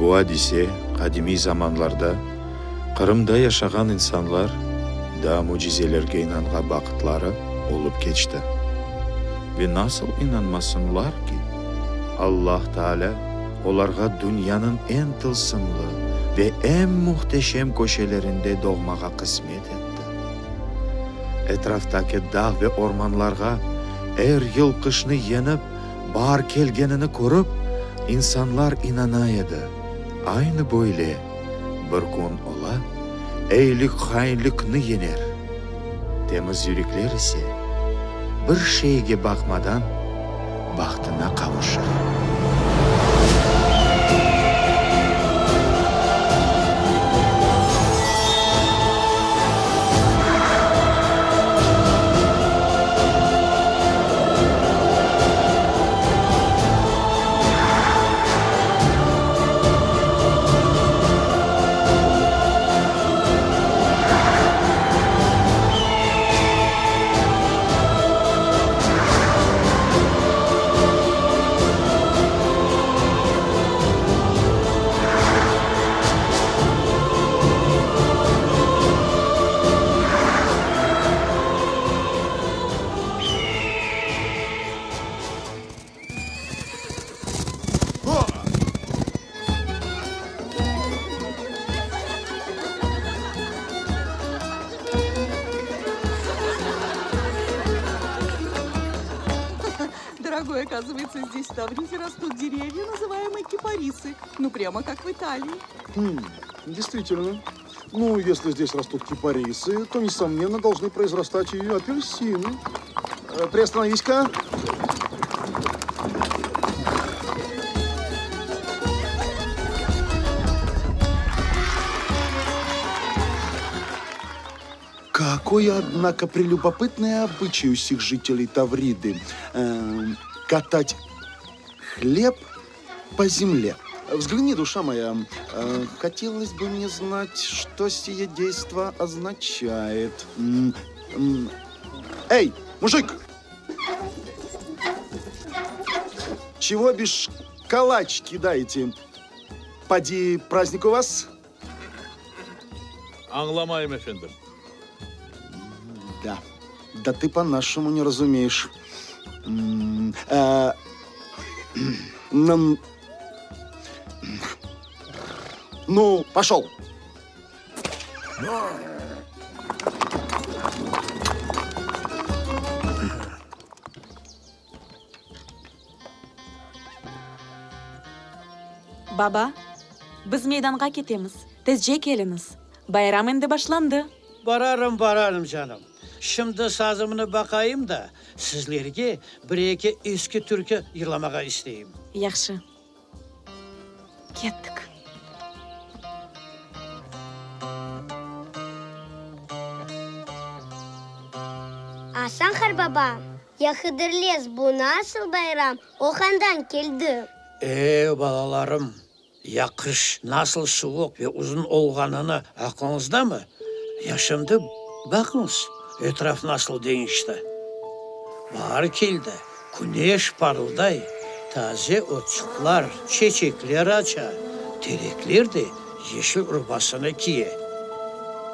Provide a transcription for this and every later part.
Bu adise qadimiy zamanlarda Qırımda yaşağan insanlar daa mücizelerge inanğan vaqıtları olıp keçti. Ve nasıl inanmasınlar ki, Allah Taalâ olarğa dünyanıñ eñ tılsımlı ve eñ mühteşem köşelerinde doğmağa qısmet etti. Etraftaki dağ ve ormanlarğa er yıl qışnı yeñip baar kelgenini körip, insanlar inana edi, aynı böyle bir kün ola, eyilik hainlikni yeñer, temiz yürekler ise bir şeyge baqmadan bahtına qavuşır. Дорогой, оказывается, здесь в Тавризе растут деревья, называемые кипарисы. Ну, прямо как в Италии. Хм, действительно. Ну, если здесь растут кипарисы, то, несомненно, должны произрастать и апельсины. Э, приостановись-ка. Какой, однако, прелюбопытный обычай у всех жителей Тавриды. Э, катать хлеб по земле. Взгляни, душа моя, э, хотелось бы мне знать, что сие действо означает. Эй, мужик! Чего бишь калач кидаете? Поди, праздник у вас? Añlamayım, efendim. Да, да ты по-нашему не разумеешь. Э, ну, пошел. Baba, biz meydanğa ketemiz, tezce keliñiz, bayram endi başlandı. Bararım, bararım, canım. Şimdi sazımnı baqayım da, sizlerge bir-eki eski türkü yırlamağa isteyim. Yahşı. Kettik. Asan qarbaba, ya Hıdırlez bu nasıl bayram, o qandan keldi? E, balalarım, ya qış nasıl suvuq ve uzun olğanını aqlıñızdamı? Ya şimdi baqıñız, etraf nasıl deñişti. Baar keldi, küneş parılday, taze otçıqlar, çeçekler aça, terekler de yeşil urbasını kiye.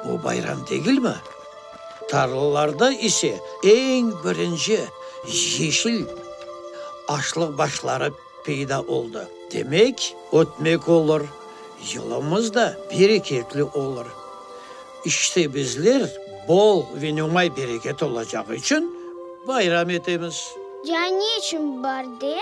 Bu bayram degilmi? Tarlalarda ise eñ birinci yeşil aşlıq başları peyda oldı. Demek, ötmek olur, yılımız da bereketli olur. İşte bizler bol ve nomay bereket olacağı içün bayram etemiz. Ya ne içün baarde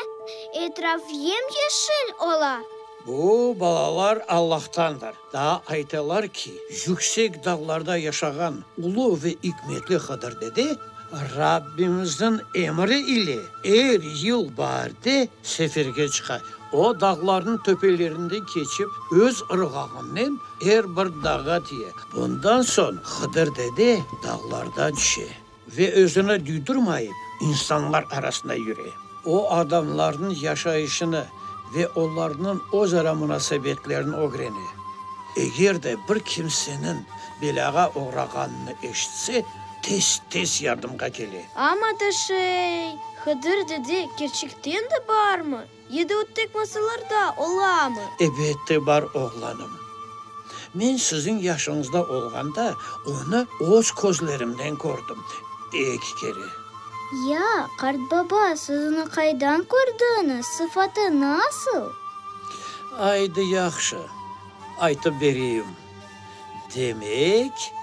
etraf yem-yeşil ola? Bu, balalar, Allahtandır. Daa aytalar ki, yüksek dağlarda yaşağan ulu ve ikmetli Hıdır dede Rabbimizniñ emri ile er yıl baarde seferge çıqa. O, dağlarnıñ töpelerinden keçip, öz ırğağınen er bir dağğa tiye. Bundan soñ Hıdır dede dağlardan tüşe ve özüni duydurmayıp insanlar arasında yüre. O, adamlarnıñ yaşayışını ve olarnıñ özara munasebetlerini ögrene. Eger de bir kimseniñ belâğa oğrağanını eşitse, tez-tez yardımğa kele. Amma da şey. Hıdır dede kerçekten de barmı? Ya da o tek masallarda olamı? Ebette bar, oğlanım. Men siziñ yaşıñızda olğanda onı öz közlerimnen kördim. Eki kere. Ya, qartbaba, siz onı qaydan kördiñiz? Sıfatı nasıl? Aydı, yahşı, aytıp bereyim. Demek,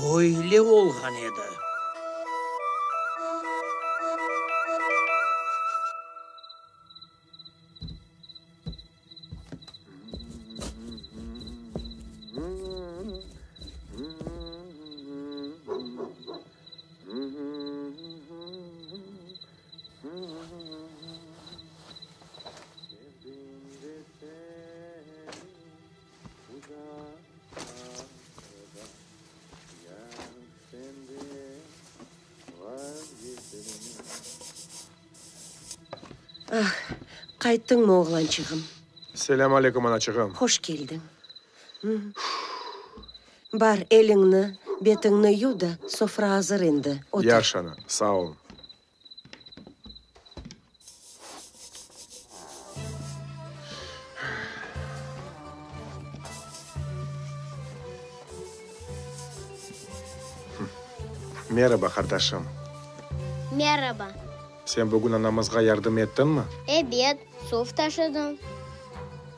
böyle olğan edi. Ah, qayttıñmı, oğlançığım? Selâm aleyküm, anaçığım. Hoş keldiñ. Bar, eliñni, betiñni yuv da, sofra azır endi, otur. Yahşı, ana, sağ oluñ. Meraba, qardaşım. Meraba. Sen bugün anamızğa yardım ettiñmi? Ebet, suv taşıdım.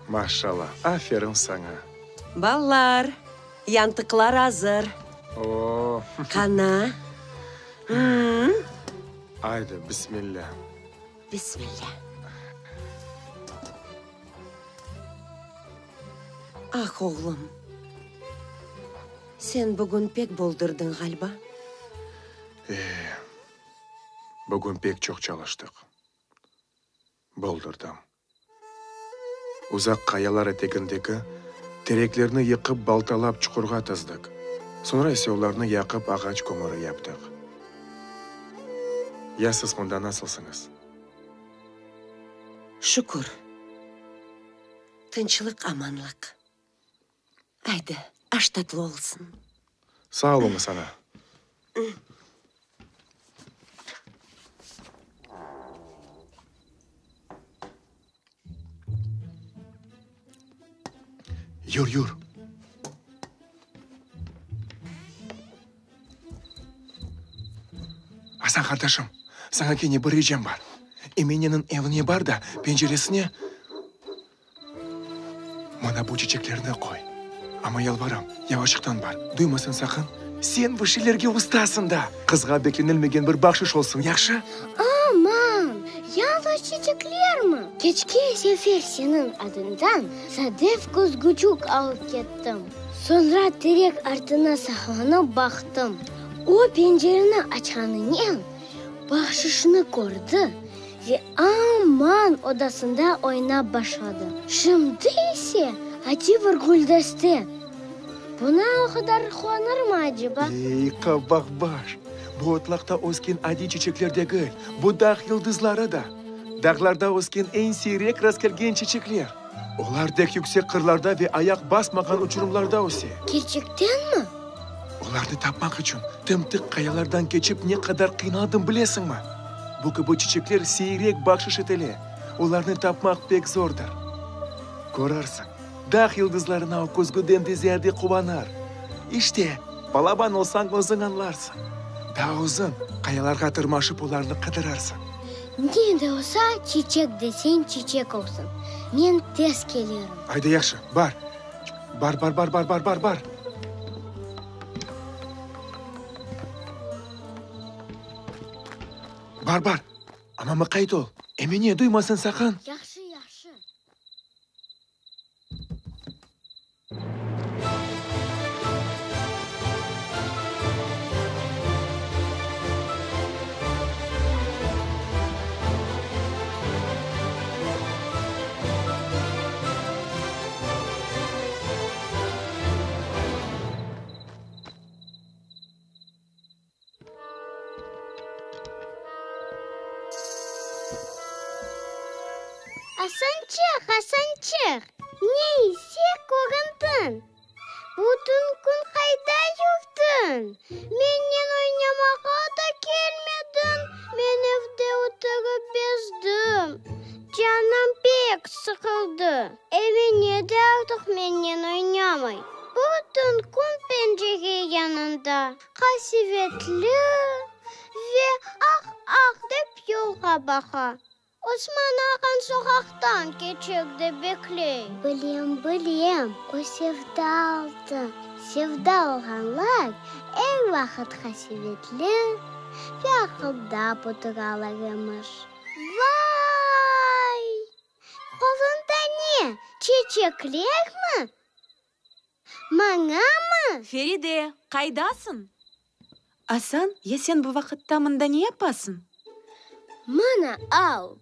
Maşallah, aferin saña. Ballar, yantıqlar azır. O-o! Qana? Im-m? Aydı, bismillâ. Bismillâ. Ah, oğlum, sen bugün pek boldurdıñ, ğaliba. E, bugün pek çoq çalıştıq. Boldurdım. Uzaq qayalar etegindeki tereklerni yıqıp, baltalap çuqurğa tizdik, soñra ise olarnı yaqıp ağaç kömüri yaptıq. Ya siz mında nasılsıñız? Şükür. Tınçlıq-amanlıq. Aydı, aş tatlı olsun. Sağ oluñız, ana. Yur, yur. Asan qardaşım, saña kene bir ricam bar. Emineniñ evine bar da, penceresine Mına bu çiçeklerni qoy. Amma yalvaram, yavaşıqtan bar, duymasın saqın. Sen bu şeylerge ustasıñ da! Qızğa beklenilmegen bir bahşış olsun, yahşı? Aman, yalıñız çiçeklermi? Keçken sefer seniñ adıñdan sadef küzgüçük alıp kettim. Soñra terek artına saqlanıp baqtım. O pencereni açqanınen bahşışnı kördi. Ve aman odasında oynap başladı. Şimdi ise adiy bir güldeste. Buna o qadar quvanırmı aceba? Ey, qabaqbaş! Bu otlaqta ösken adiy çiçekler degil, bu dağ yıldızları da. Dağlarda ösken eñ siyrek rastkelgen çiçekler. Olar dek yüksek qırlarda ve ayaq basmağan uçurımlarda öse. Kerçektenmi? Olarnı tapmaq içün tım-tıq qayalardan keçip ne qadar qıynaldım bilesiñmi? Bu kibi çiçekler siyrek bahşış etile, olarnı tapmaq pek zordır. Körersiñ, dağ yıldızlarına o küzgüden de ziyade quvanır. İşte, balaban olsañ özüñ añlarsıñ. Daa uzun qayalarğa tırmaşıp olarnı qıdırarsıñ. Ne de olsa, çiçek deseñ çiçek olsun. Men tez kelirim. Ayda yahşı, bar. Bar, bar, bar, bar, bar, bar, bar. Bar, bar. Amma mıqayt ol. Emine duymasın saqın. Yahşı, yahşı. Asançıq, Asançıq, ne ise köründiñ? Bütün kün qayda yurdiñ? Mennen oynamağa da kelmediñ. Men evde. Qasevetli ve ah-ah dep yolğa baqa. Osman ağañ soqaqtan keçek dep bekley. Bilem, bilem, o sevda oldı. Sevda olğanlar er vaqıt qasevetli ve aqıldap oturalar emiş. Vay! Qolunda ne, çeçeklermi? Mañamı? Feride, qaydasıñ? Asan, ya sen bu vaqıtta mında ne yapasıñ? Mına, al!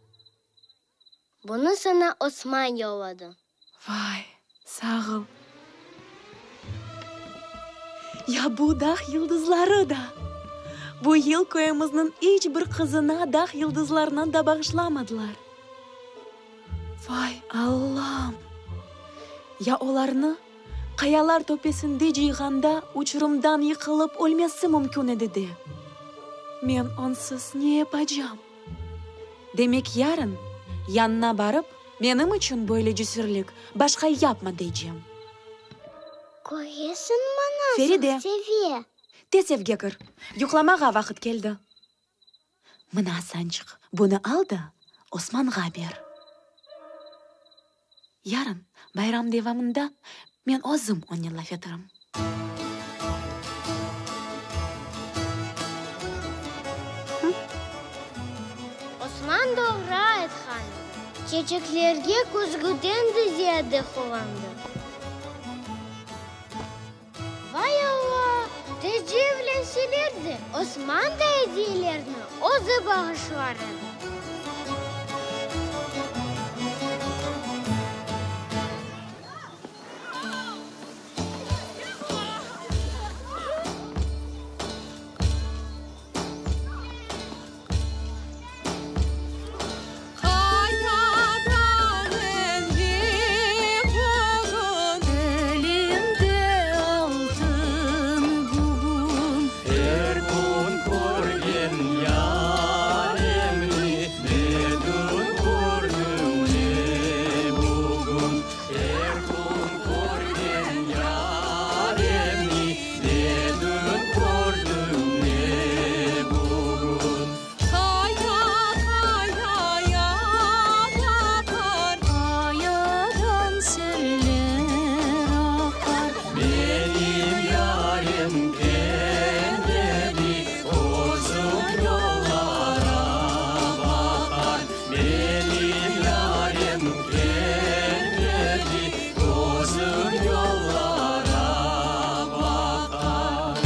Bunı saña Osman yolladı. Vay, sağ ol! Ya bu dağ yıldızları da! Bu yıl köyümizniñ iç bir qızına dağ yıldızlarından da bağışlamadılar. Vay, Allam! Ya olarnı qayalar töpesinde cıyğanda uçurımdan yıqılıp ölmesi mümkün edi de! Men onsız ne yapacam? Demek yarın yanına barıp, menim içün böyle cesürlik başqa yapma deycem. Köresiñmi, nasıl Feride, seve? Tez evge kir, yuqlamağa vaqıt keldi. Mına, Asançıq, bunı al da, Osmanğa ber. Yarın, bayram devamında, men özüm onen laf eterim. Osman doğru aytqan edi. Çeçeklerge küzgüden de ziyade quvandı. Vay Alla, tezce evlenseler de, Osman da ediyelerni özü bağışlar edi. Qayadan endi bugün Elimde altın bugün. Er kün körgen yaremni Ne dün kördim, ne bugün. Er kün körgen yaremni Ne dün kördim, ne bugün. Qaya qayaya baqar, Qayadan seller aqar. Menim yarem kelmedi, Uzun yollara baqar. Menim yarem kelmedi, Uzun yollara baqar.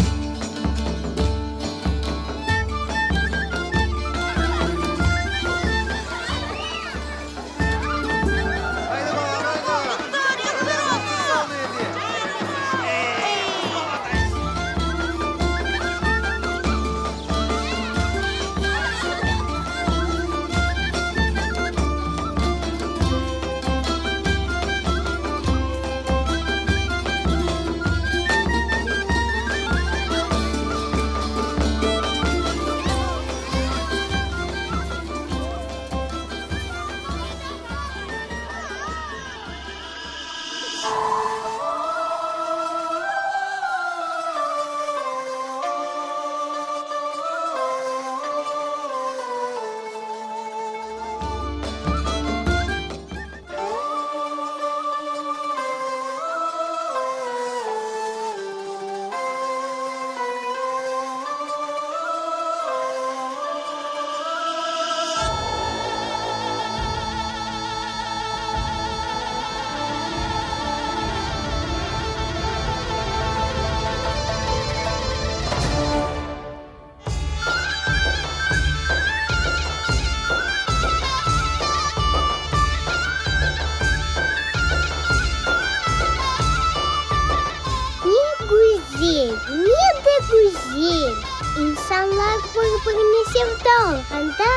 Ne güzel, ne de güzel! İnsanlar bir-birine sevda olğanda,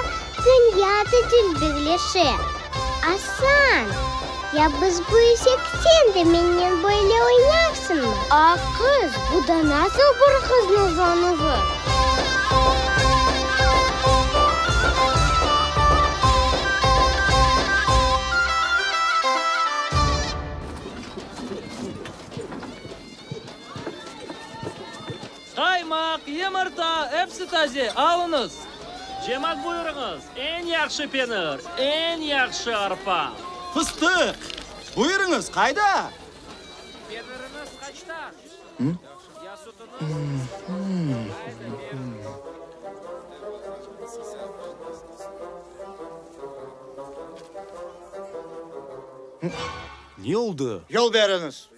dünya da dülberleşe. Asan, ya biz büyüsek, sen de mennen böyle oynarsıñmı? A, qız, bu da nasıl bir qıznıñ uzanuvı? Qaymaq! Yımırta, episi taze, alıñız! Cemaat, buyurıñız, eñ yahşı penir, eñ yahşı arpa! Fıstıq! Buyurıñız, qayda? Penirimiz qaçtan? Ya sütüñiz? Qayda beriñiz? Ne oldı? Yol beriñiz!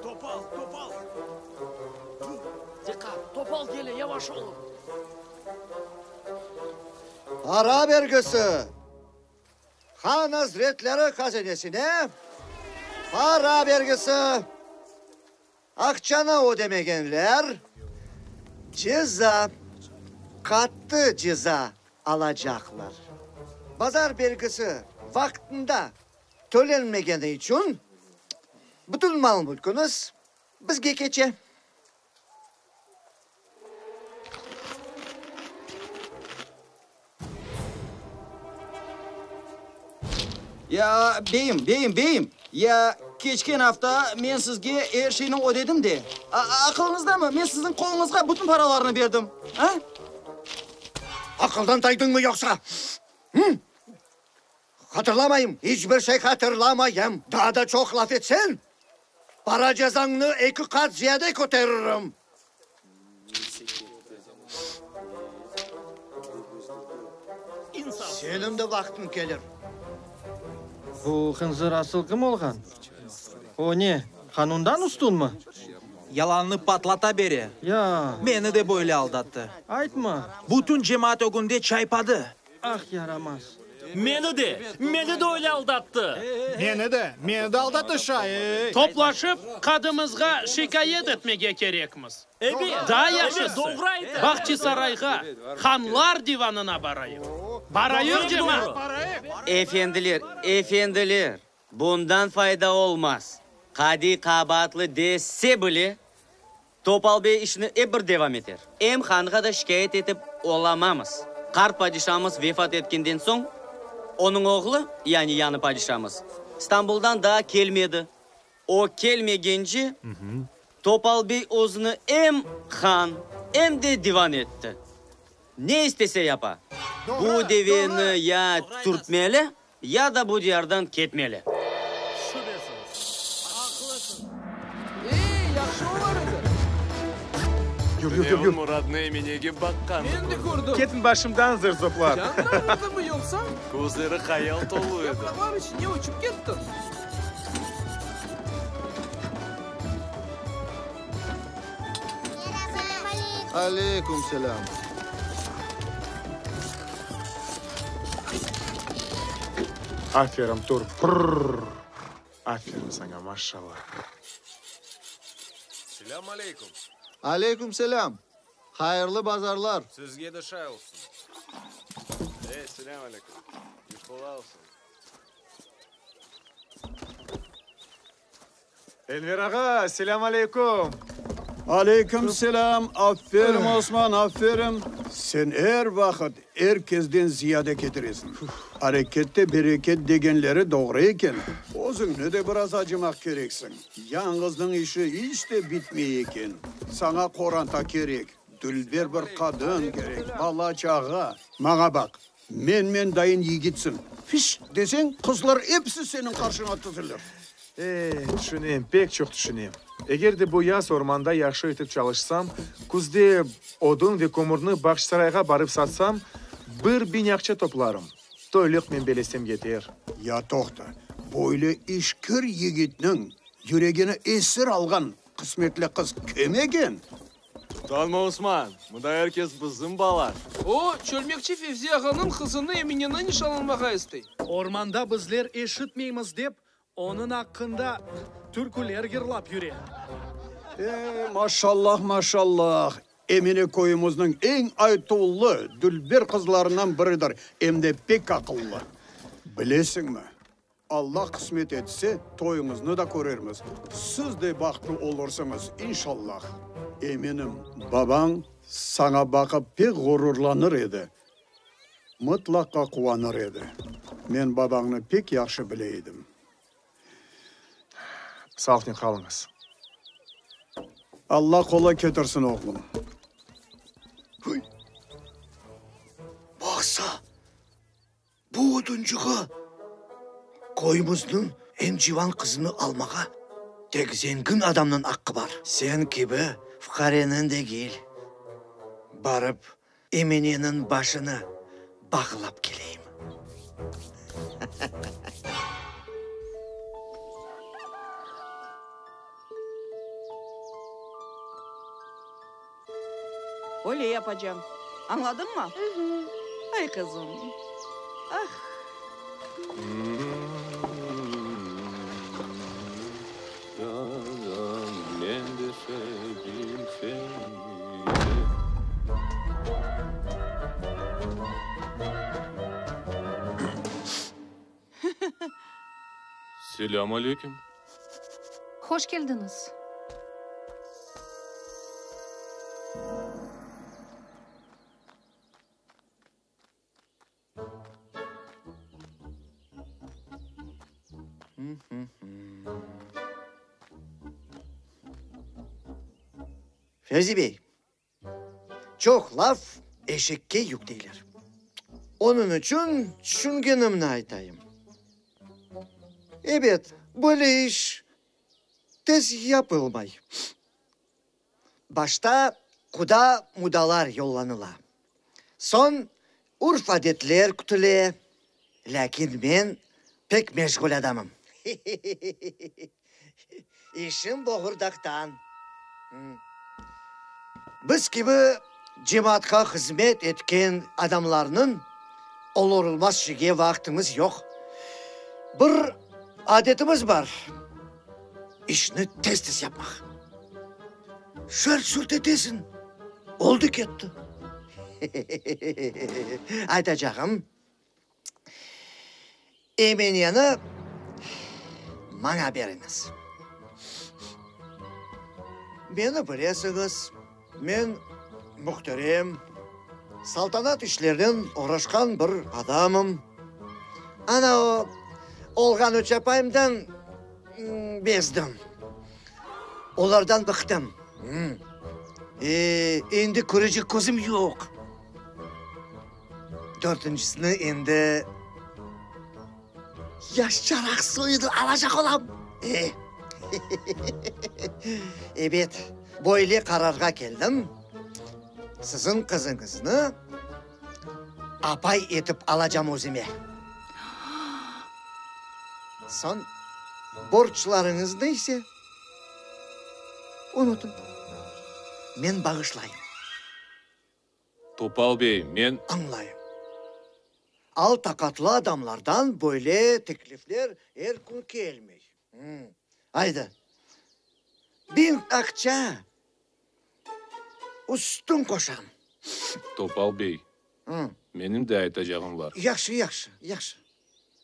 Topal, topal! Diqqat, topal kele, yavaş olun! Para bergisi! Han azretleri hazinesine para bergisi! Aqçanı ödemegenler ceza, qattı ceza alacaqlar. Bazar belgisi vaqtında tölenmegeni içün bütün mal-mülküñiz bizge keçe. Ya, beyim, beyim, beyim, ya, keçken afta men sizge er şeyni ödedim de. Aqılıñızdamı, men siziñ qoluñızğa bütün paralarnı berdim, a? Aqıldan taydıñmı yoqsa? Hı? Hatırlamayım, iç bir şey hatırlamayım. Daa da çoq laf etseñ, para cezañnı eki qat ziyade köteririm. Seniñ de vaqtıñ kelir. Bu hınzır asıl kim olğan? O ne, qanundan üstünmi? Yalannı patlata bere. Ya. Meni de böyle aldattı. Aytma. Bütün cemaat ögünde çaypadı. Ah, yaramaz! Meni de, meni de öyle aldattı! Meni de, meni de aldattı şay! Toplaşıp, qadımızğa şikâyet etmege kerekmiz. Daa yahşısı, Bahçisarayğa, hanlar divanına barayıq. Barayıq, cemaat! Efendiler, efendiler, bundan fayda olmaz. Qadiy qabaatlı dese bile, Topal bey işni ep bir devam eter. Em hanğa da şikâyet etip olamamız. Qart padişamız vefat etkenden soñ, onıñ oğlu, yani yañı padişamız, Stambuldan daa kelmedi. O kelmegence, Topal bey özüni em han, em de divan etti. Ne istese yapa. Bu deveni ya türtmeli, Ya da bu diyardan ketmeli. Şübesiz, aqlısıñ. Ey, yahşı olar edi. Yur, yur, yur, yur. Muratnı Eminege baqqanını Men de kördim. Ketiñ başımdan, zırzoplar. Canın ağırdımı yoqsa? Közleri hayal tolu edi. Yapraqlar içine uçıp kettiñ. Aleyküm selâm. Aferin, tur, pırr! Aferin saña, maşallah! Selâm aleyküm! Aleyküm selâm! Hayırlı bazarlar! Sizge de şay olsun! Ey, selâm aleyküm! İş qolay olsun! Enver ağa, selâm aleyküm! Aleyküm selâm! Aferin, Osman, aferin! Sen er vaqıt er kezden ziyade ketiresiñ. Arekette bereket degenleri doğru eken. Özüñni de biraz acımaq kereksiñ. Yañğıznıñ işi iç de bitmey eken. Saña qoranta kerek, dülber bir qadın kerek, bala-çağa. Maña baq, Men-men dayın yigitsiñ. Fiş! deseñ, qızlar episi seniñ qarşıña tizilir. Eh, tüşünem, pek çoq tüşünem. Eger de bu yaz ormanda yahşı etip çalışsam, küzde odun ve kömürni Bağçasarayğa barıp satsam, 1000 aqça toplarım. Toyluqnen belesem yeter. Ya toqta, böyle işkir yigitniñ yüregini esir alğan qısmetli qız kim eken? Utanma, Osman, mında er kes bizim bala. O, çölmekçi Fevzi ağanıñ qızını Emineni nişanlanmağa istey. Ormanda bizler eşitmeymiz dep, onıñ aqqında türküler yırlap yüre. E, maşallah, maşallah, Emine köyümizniñ eñ aytuvlı, dülber qızlarından biridir, em de pek aqıllı. Bilesiñmi, Alla qısmet etse, toyuñıznı da körermiz, siz de bahtlı olursıñız, inşallah. Eminim, babañ saña baqıp pek ğururlanır edi, mıtlaqa quvanır edi. Men babañnı pek yahşı bile edim. Sağlıqnen qalıñız. Alla qolay ketirsin, oğlum. Baqsa, bu oduncığa köyümizniñ eñ civan qızını almağa tek zengin adamnıñ aqqı bar. Sen kibi fuqareniñ degil. Barıp, Emineniñ başını bağlap keleyim. Öyle yapacam. Añladıñmı? Ay, qızım, ah! Men de sevdim seni. Selâm aleyküm. Hoş keldiñiz. Fevzi bey, çoq laf eşekke yük deyler. Onıñ içün tüşüngenimni aytayım. Ebet, böyle iş tez yapılmay. Başta quda-mudalar yollanıla. Soñ urf-adetler kütüle. Lâkin men pek meşğul adamım. İşim boğurdaqtan. Biz kibi cemaatqa hızmet etken adamlarnıñ olur-olmaz şeyge vaqtımız yoq. Bir adetimiz bar, işni tez-tez yapmaq. Şart-şurt etesiñ, oldı-ketti. Aytacağım, Emineni maña beriñiz. Meni bilesiñiz, men mühterem, saltanat işlerinen oğraşqan bir adamım. Ana o olğan üç apayımdan bezdim. Olardan bıqtım. E, endi körecek közüm yoq. Dörtüncisini endi yaşçaraq soyunı alacaq olam. E, ebet, böyle qararğa keldim, siziñ qızıñıznı apay etip alacam özüme. Soñ borclarıñıznı ise unutıñ, men bağışlayım. Topal bey, men. Añlayım. Al-taqatlı adamlardan böyle teklifler er kün kelmey. Aydı, biñ aqça üstün qoşam. Topal bey, menim de aytacağım bar. Yahşı, yahşı, yahşı.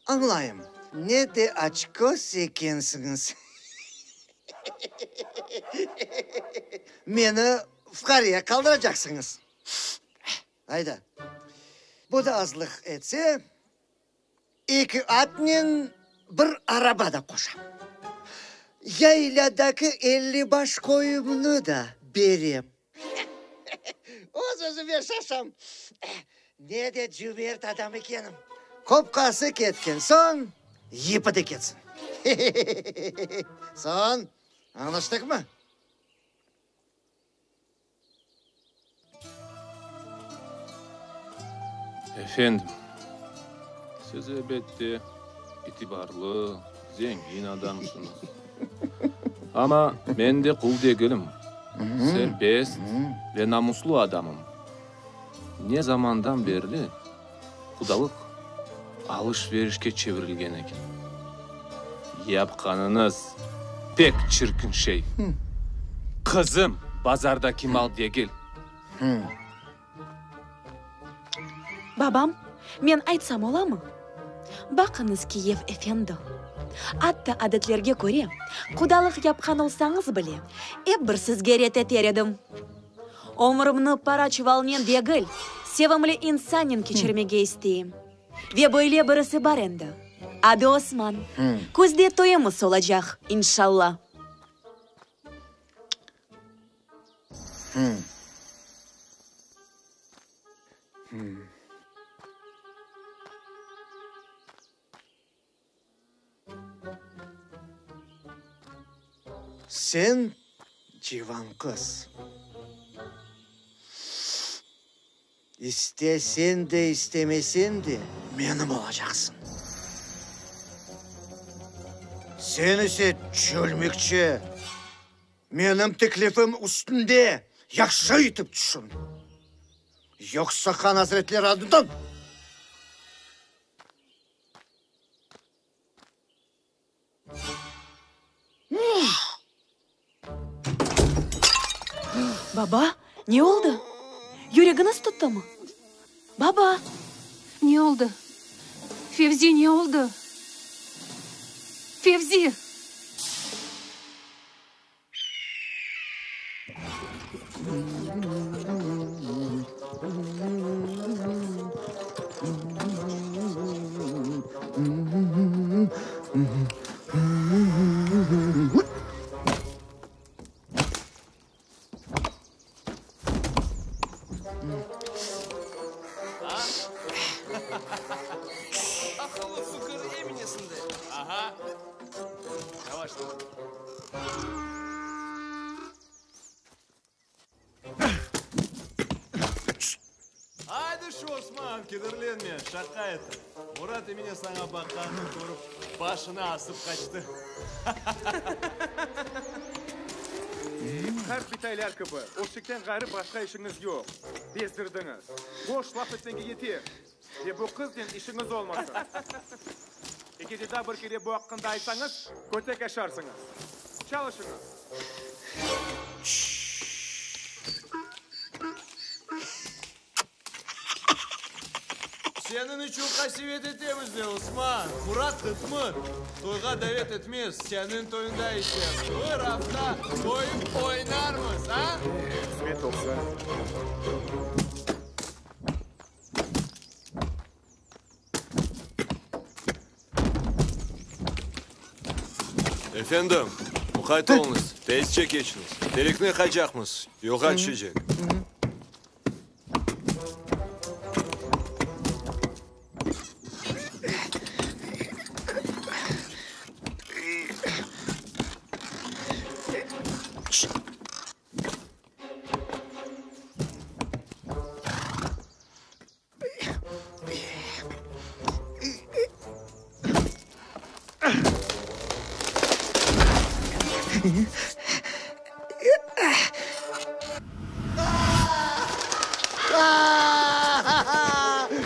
Añlayım, ne de açköz ekensiñiz. Meni fuqareye qaldıracaqsıñız. Ayda, bu da azlıq etse, eki atnen bir araba da qoşam. Yaylâdaki 50 baş qoyumnı da berem. Öz-özüme şaşam, ne de cümert adam ekenim. Qopqası ketken soñ, yipi de ketsin. Soñ, añlaştıqmı? Efendim, siz elbette itibarlı, zengin adamsıñız. Amma men de qul degilim, serbest ve namuslı adamım. Ne zamandan berli qudalıq alış-verişke çevirilgen eken? Yapqanıñız pek çirkin şey. Qızım bazardaki mal degil. Babam, men aytsam olamı? Baqıñız, kiyev efendi, atta adetlerge köre, qudalıq yapqan olsañız bile, ep bir sizge ret eter edim. Ömrümni para çuvalnen degil, sevimli insannen keçirmege isteyim. Ve böyle birisi bar endi. Adı Osman. Küzde toyumız olacaq, inşalla. Sen, civan qız, istesen de, istemesen de, menim olacaqsıñ. Sen ise, çölmekçi, menim teklifim üstünde yahşı etip tüşün. Yoqsa han azretleri adından. Baba, ne oldı? Yüregiñiz tuttımı? Baba! Ne oldı? Fevzi, ne oldı? Fevzi! Aqıllı fikir Eminesinde. Aha. Aydı şu, Osman, kederlenme, şaqa ettim. Murat Emine saña baqqanını körip, başını asıp qaçtı. Qart bitaylar kibi, öşekten ğayrı başqa işiñiz yoq. Bezdirdiñiz. Boş laf etmege yeter. Ve bu qıznen işiñiz olmasın. Eger de daa bir kere bu aqqında aytsañız, kötek aşarsıñız. Çalışıñız! Seniñ içün qasevet etemiz de, Osman. Murat qıtmır. Toyğa davet etmez, seniñ toyunda ise bir afta toyıp oynarmız, a? Qısmet olsa. Efendim, muqayt oluñız, tezce keçiñiz. Terekni yıqacaqmız, yolğa tüşecek.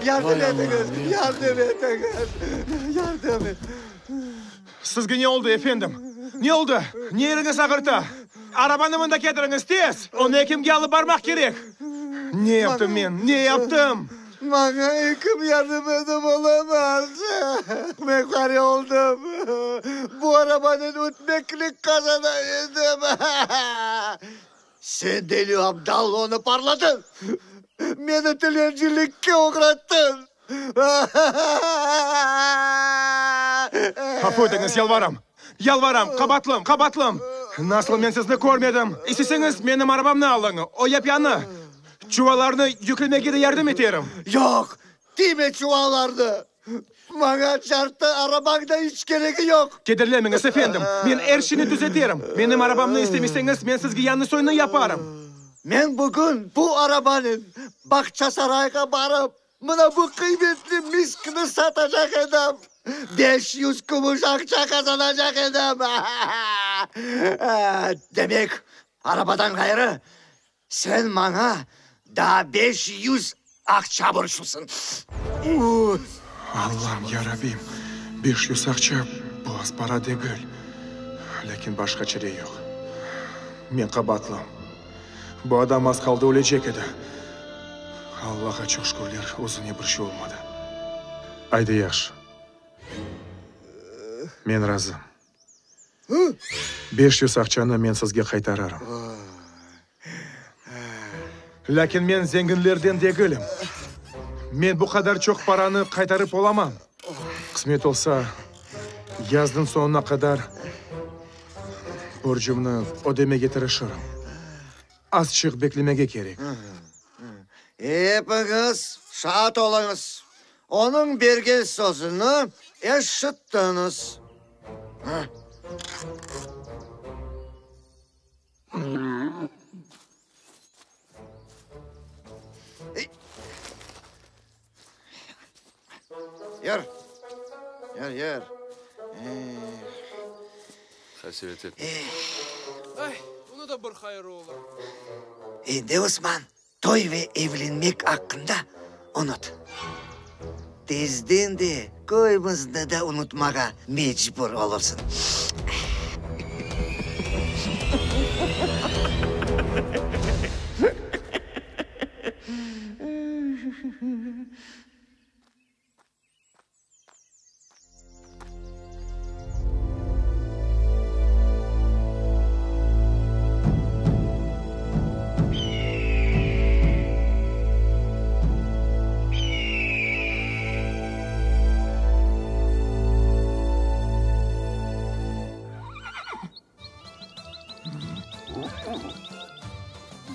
Yardım etiñiz! Yardım etiñiz! Yardım et! Sizge ne oldı, efendim? Ne oldı? Ne yeriñiz ağırta? Arabanı mında ketiriñiz, tez! Onı ekimge alıp barmaq kerek! Ne yaptım men, ne yaptım? Maña ekim yardım etip olamaz. Men qari oldım. Bu arabanen ötmeklik qazana edim. Sen, deli abdal, onı parladıñ. Meni tilencilikke oğrattıñ. Afu etiñiz, yalvaram! Yalvaram, qabatlım, qabatlım! Nasıl men sizni körmedim? İsteseñiz, menim arabamnı alıñ, o yap-yañı. Çuvallarnı yüklemege de yardım eterim. Yoq, tiyme çuvallarnı! Maña çarptı, arabañ da iç keregi yoq. Kederlenmeñiz, efendim, men er şeyni tüzeterim. Menim arabamnı istemeseñiz, men sizge yañı soynı yaparım. Men bugün bu arabanen Bağçasarayğa barıp, Mına bu qıymetli miskni satacaq edim, 500 kümüş aqça qazanacaq edim. Demek, arabadan ğayrı, sen maña daa 500 aqça borclusıñ. Allam, yarabbim, 500 aqça, bu az para degil. Lâkin başqa çare yoq. Men qabaatlım. Bu adam az qaldı ölecek edi. Allağa çoq şükürler, özüne bir şey olmadı. Aydı yahşı. Men razım. 500 aqçanı men sizge qaytararım. Lâkin men zenginlerden degilim. Men bu qadar çoq paranı qaytarıp olamam. Qısmet olsa, yaznıñ soñuna qadar borcumnı ödemege tırışırım. Azçıq beklemege kerek. Epiñiz şaat oluñız, onıñ bergen sözüni eşittiñiz. Yür, yür, yür. Qasevet etme. Ay, bunı da bir hayırı olur. Endi, Osman, toy ve evlenmek aqqında unut. Tezden de köyümizni de unutmağa mecbur olursıñ.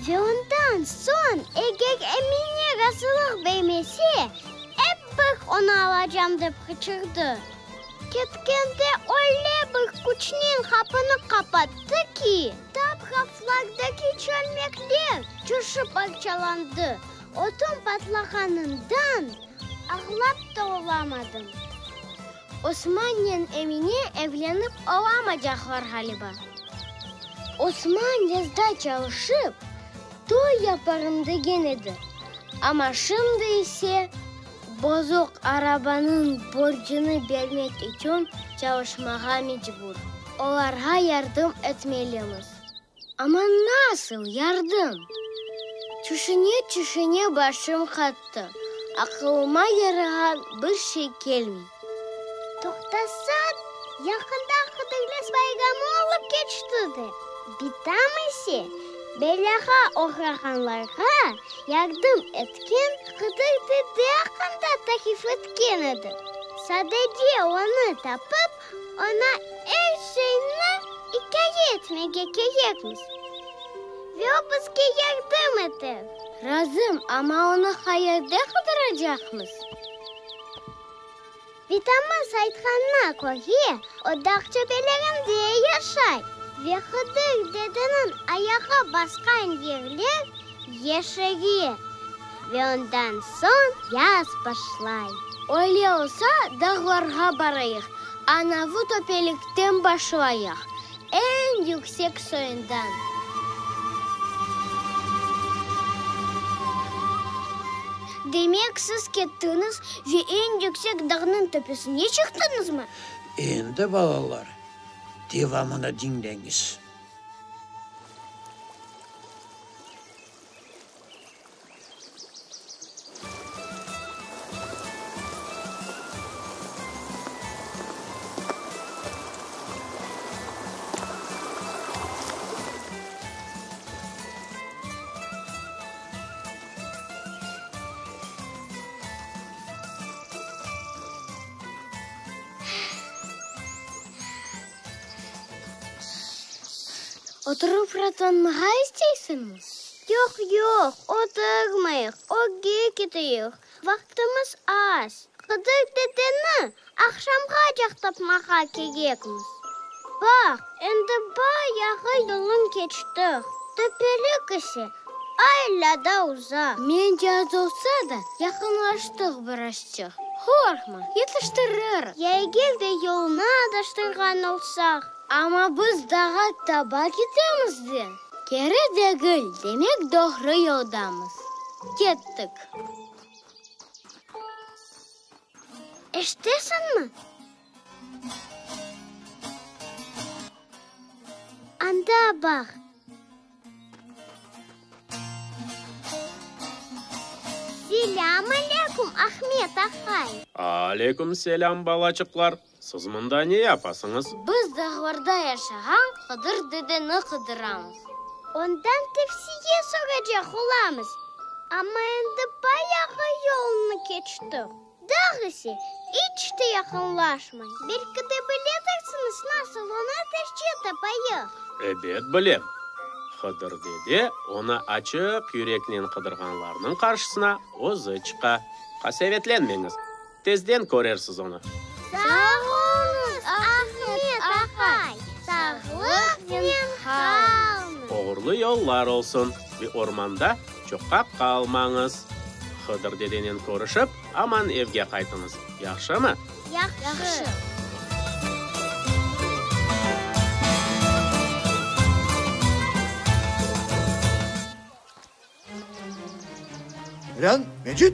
Ve ondan soñ, eger Emine razılıq bermese, ep bir onı alacam dep qıçırdı. Ketkende öyle bir küçnen qapını qapattı ki, tap raflardaki çölmekler coşıp parçalandı. Ötüm patlağanından ağlap da olamadım. Osmannen Emine evlenip olamacaqlar ğaliba. Osman yazda çalışıp, toy yaparım degen edi, amma şimdi ise bozuq arabanıñ borcunı bermek içün çalışmağa mecbur. Olarğa yardım etmelimiz. Amma nasıl yardım? Tüşüne-tüşüne başım qattı, aqılıma yarağan bir şey kelmey. Toqtasan, yaqında Hıdırlez bayramı olıp keçti de, bitam ise belâğa oğrağanlarğa yardım etken Hıdır dede aqqında tarif etken edi. Sadece onı tapıp, oña er şeyni ikâye etmege kerekmiz ve o bizge yardım eter. Razım, amma onı qayerde qıdıracaqmız? Bitamız aytqanına köre, o dağ töpelerinde yaşay ve Hıdır dedeniñ ayağı basqan yerler yeşere ve ondan soñ yaz başlay. Öyle olsa, dağlarğa barayıq, anavı töpelikten başlayıq, eñ yüksek soyundan. Demek, siz kettiñiz ve eñ yüksek dağnıñ töpesine çıqtıñızmı? Endi, balalar, devamını diñleñiz. Oturıp raatlanmağa isteysiñmi? Yoq, yoq, oturmayıq, ögge keteyik, vaqtımız az. Qıdır dedeni aqşamğacaq tapmağa kerekmiz. Baq, endi bayağı yolun keçtik, töpelik ise alâ da uzaq. Mence az olsa da, yaqınlaştıq birazçıq. Qorqma, yetiştiririz. Ya eger de yolnı adaştırğan olsaq? Amma biz dağğa taba ketemiz de. Keri degil, demek doğru yoldamız. Kettik. Eşitesiñmi? Anda baq. Selâm aleyküm, Ahmet ahay! Aleyküm selâm, balaçıqlar! Siz mında ne yapasıñız? Biz dağlarda yaşağan Qıdır dedeni qıdıramız. Ondan tevsiye soracaq olamız. Amma endi bayağı yolnı keçtik. Dağ ise iç te yaqınlaşmay. Belki de biledirsiñiz, nasıl onı tezce tapayıq? Ebet, bilem. Hıdır dede onı açıq yüreknen qıdırğanlarnıñ qarşısına özü çıqa. Qasevetlenmeñiz, tezden körersiz onı. Sağ oluñız, Ahmet aqay, sağlıqnen qalıñız. Oğurlı yollar olsun ve ormanda çoqqa qalmañız. Hıdır dedenen körüşip, aman evge qaytıñız, yahşımı? Yahşı. Lan, Mecit!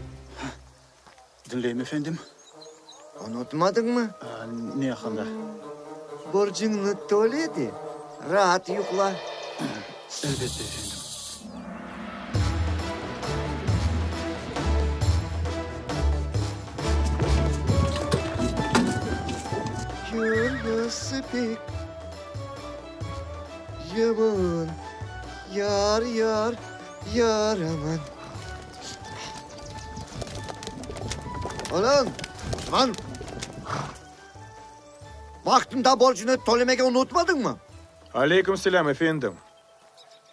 Diñleyim, efendim. Unutmadıñmı? Ne aqqında? Borcuñnı töle de, raat yuqla. Elbette, efendim. Yörgesi pek yaman, yar, yar, yaraman. Oğlum, Osman! Vaqtında borcunı tölemege unutmadıñmı? Aleyküm selâm, efendim.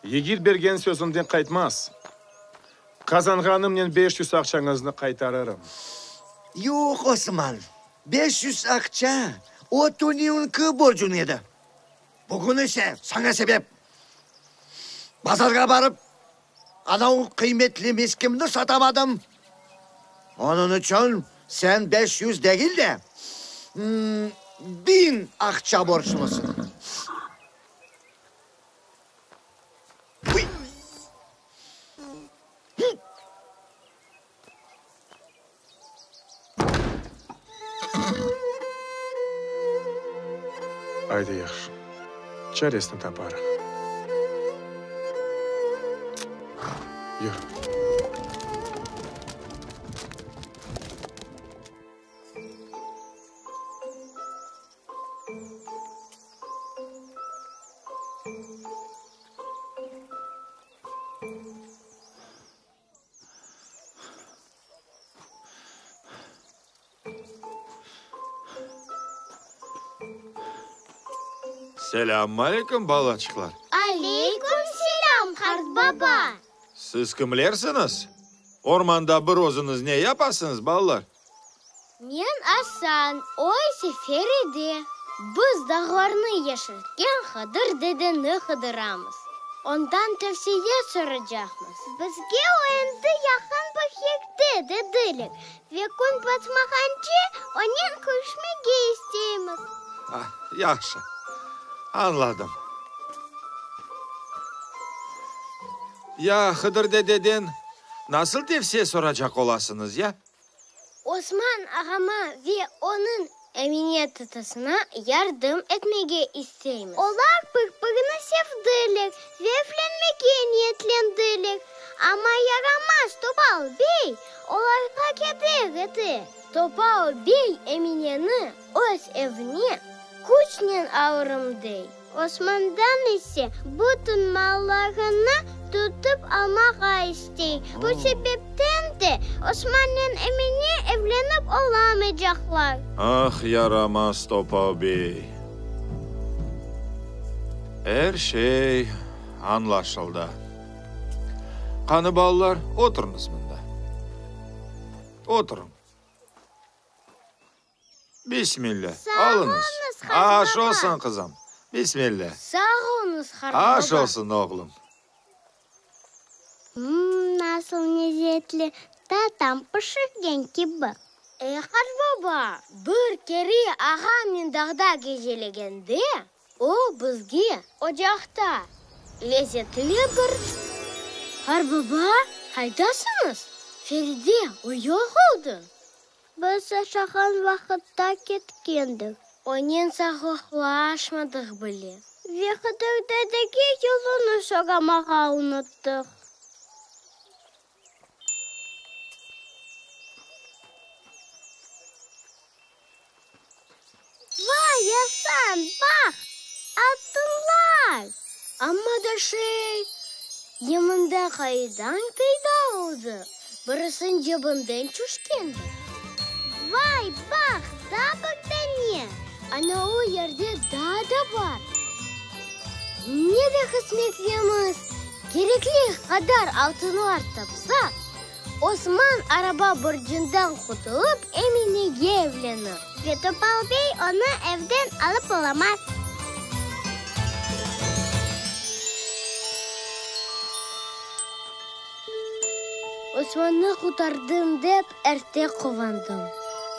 Yigit bergen sözünden qaytmaz. Qazanğanımnen 500 aqçañıznı qaytarırım. Yoq, Osman, 500 aqça o tünevünki borcuñ edi. Bugün ise saña sebep bazarğa barıp, anavı qıymetli miskimni satamadım. Onıñ içün sen 500 degil de, 1000 aqça borclusıñ. Aydı yahşı, çaresini taparıq. Yür. Selâm aleyküm, balaçıqlar! Aleyküm selâm, qartbaba! Siz kimlersiñiz? Ormanda bir özüñiz ne yapasıñız, balalar? Men Asan, o ise Feride. Biz dağlarnı yeşiltken Hıdır dedeni qıdıramız. Ondan tevsiye soracaqmız. Bizge o endi yaqın bir yerde, dediler, ve kün batmağance onen körüşmege isteymiz. Ah, yahşı, añladım. Ya Hıdır dededen nasıl tevsiye soracaq olasıñız, ya? Osman ağama ve onıñ Emine tatasına yardım etmege isteymiz. Olar bir-birini sevdiler ve evlenmege niyetlendiler. Amma yaramaz Topal bey olarğa keder ete. Topal bey Emineni öz evine küçnen alırım dey. Osmandan ise bütün mallarını tutıp almağa istey. Bu sebepten de Osmannen Emine evlenip olamaycaqlar. Ah, yaramaz Topal bey! Er şey añlaşıldı. Qanı, balalar, oturıñız mında. Oturıñ. Bismillâ, alıñız. Aş olsun, qızım. Bismillâ. Sağ oluñız, qartbaba. Aş olsun, oğlum. Mmm, nasıl lezetli, tatam pişirgen kibi. Ey, qartbaba, bir kere ağamnen dağda gecelegende, o bizge ocaqta lezetli bir. Qartbaba, qaydasıñız? Feride, o yoq oldı. Biz aşağan vaqıtta ketkendir. Onen sağlıqlaşmadıq bile. Ve Hıdır dedege yolunı soramağa unuttıq. Vay, Asan, baq, altınlar! Amma da şey, ya mında qaydan peyda oldı? Birisiniñ cebinden tüşkendir. Vay, baq, daa bir dane! Ana o yerde daa da bar. Ne de qısmetlimiz, kerekli qadar altınlar tapsaq, Osman araba borcundan qutulıp, Eminege evlenir. Ve Topal bey onı evden alıp olamaz. Osmannı qurtardım dep, erte quvandım.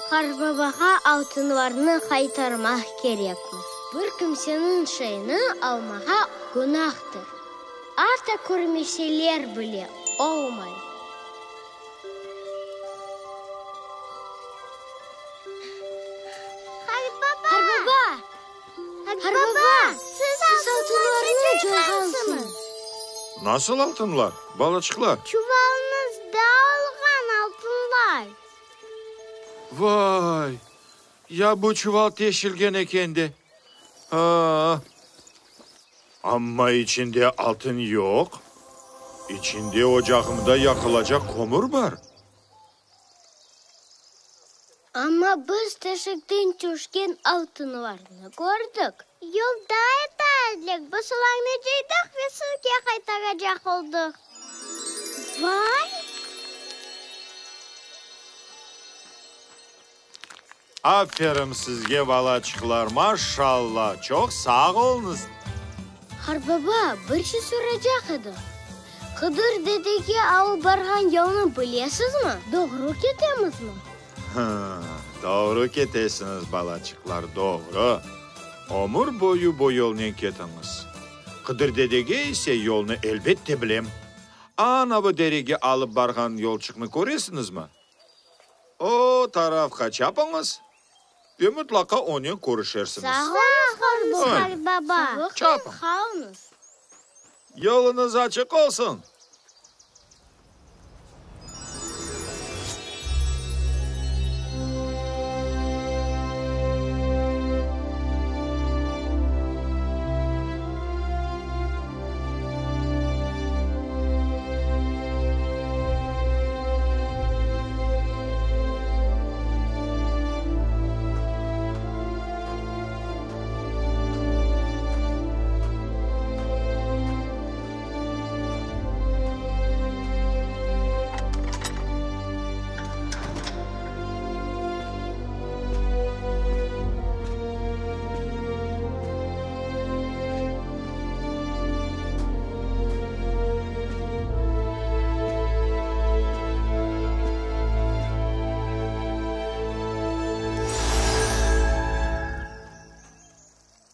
Qartbabağa altınlarnı qaytarmaq kerekmiz. Bir kimseniñ şeyini almağa günahtır. Atta körmeseler bile, olmay. Qartbaba! Qartbaba! Qartbaba, siz altınlarnı coyğansıñız. Nasıl altınlar, balaçıqlar? Çuvalınızda olğan altınlar. Vay, ya bu çuval teşilgen eken de! A-a! Amma içinde altın yoq, içinde ocağımda yaqılacaq kömür bar. Amma biz teşikten tüşken altınlarnı kördik. Yolda ete edik, biz olarnı cıydıq ve sizge qaytaracaq oldıq. Vay! Aferin sizge, balaçıqlar, maşalla, çoq sağ oluñız! Qartbaba, bir şey soracaq edim. Qıdır dedege alıp barğan yolnı bilesizmi? Doğru ketemizmi? Hı, doğru ketesiñiz, balaçıqlar, doğru. Ömür boyu bu yolnen ketiñiz. Qıdır dedege ise yolnı elbette bilem. Anavı derege alıp barğan yolçıqnı köresiñizmi? O tarafqa çapıñız ve mıtlaqa onen körüşersiñiz. Sağ oluñız, qartbaba. Çapıñ. Yoluñız açıq olsun!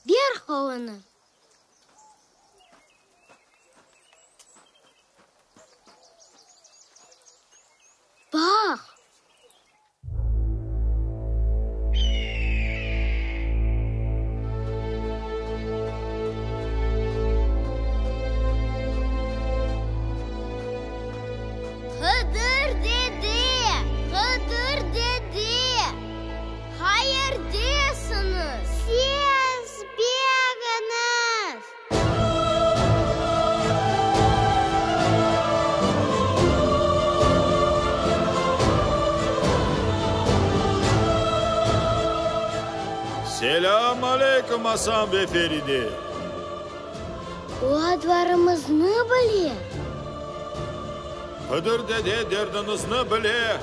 Ber qolunı. Baq! Hıdır dede! Hıdır dede! Qayerdesiñiz? Ses beriñiz! Selâm aleyküm, Asan ve Feride! O adlarımıznı bile. Hıdır dede derdiñizni bile.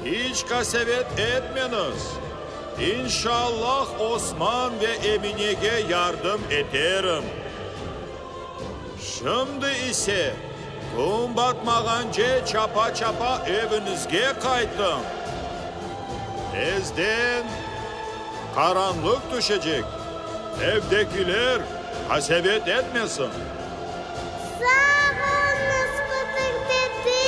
İç qasevet etmeñiz. İnşallah Osman ve Eminege yardım eterim. Şimdi ise kün batmağance çapa-çapa eviñizge qaytıñ. Tezden qaranlıq tüşecek, evdekiler qasevet etmesin. Sağ oluñız, Qıdır dede!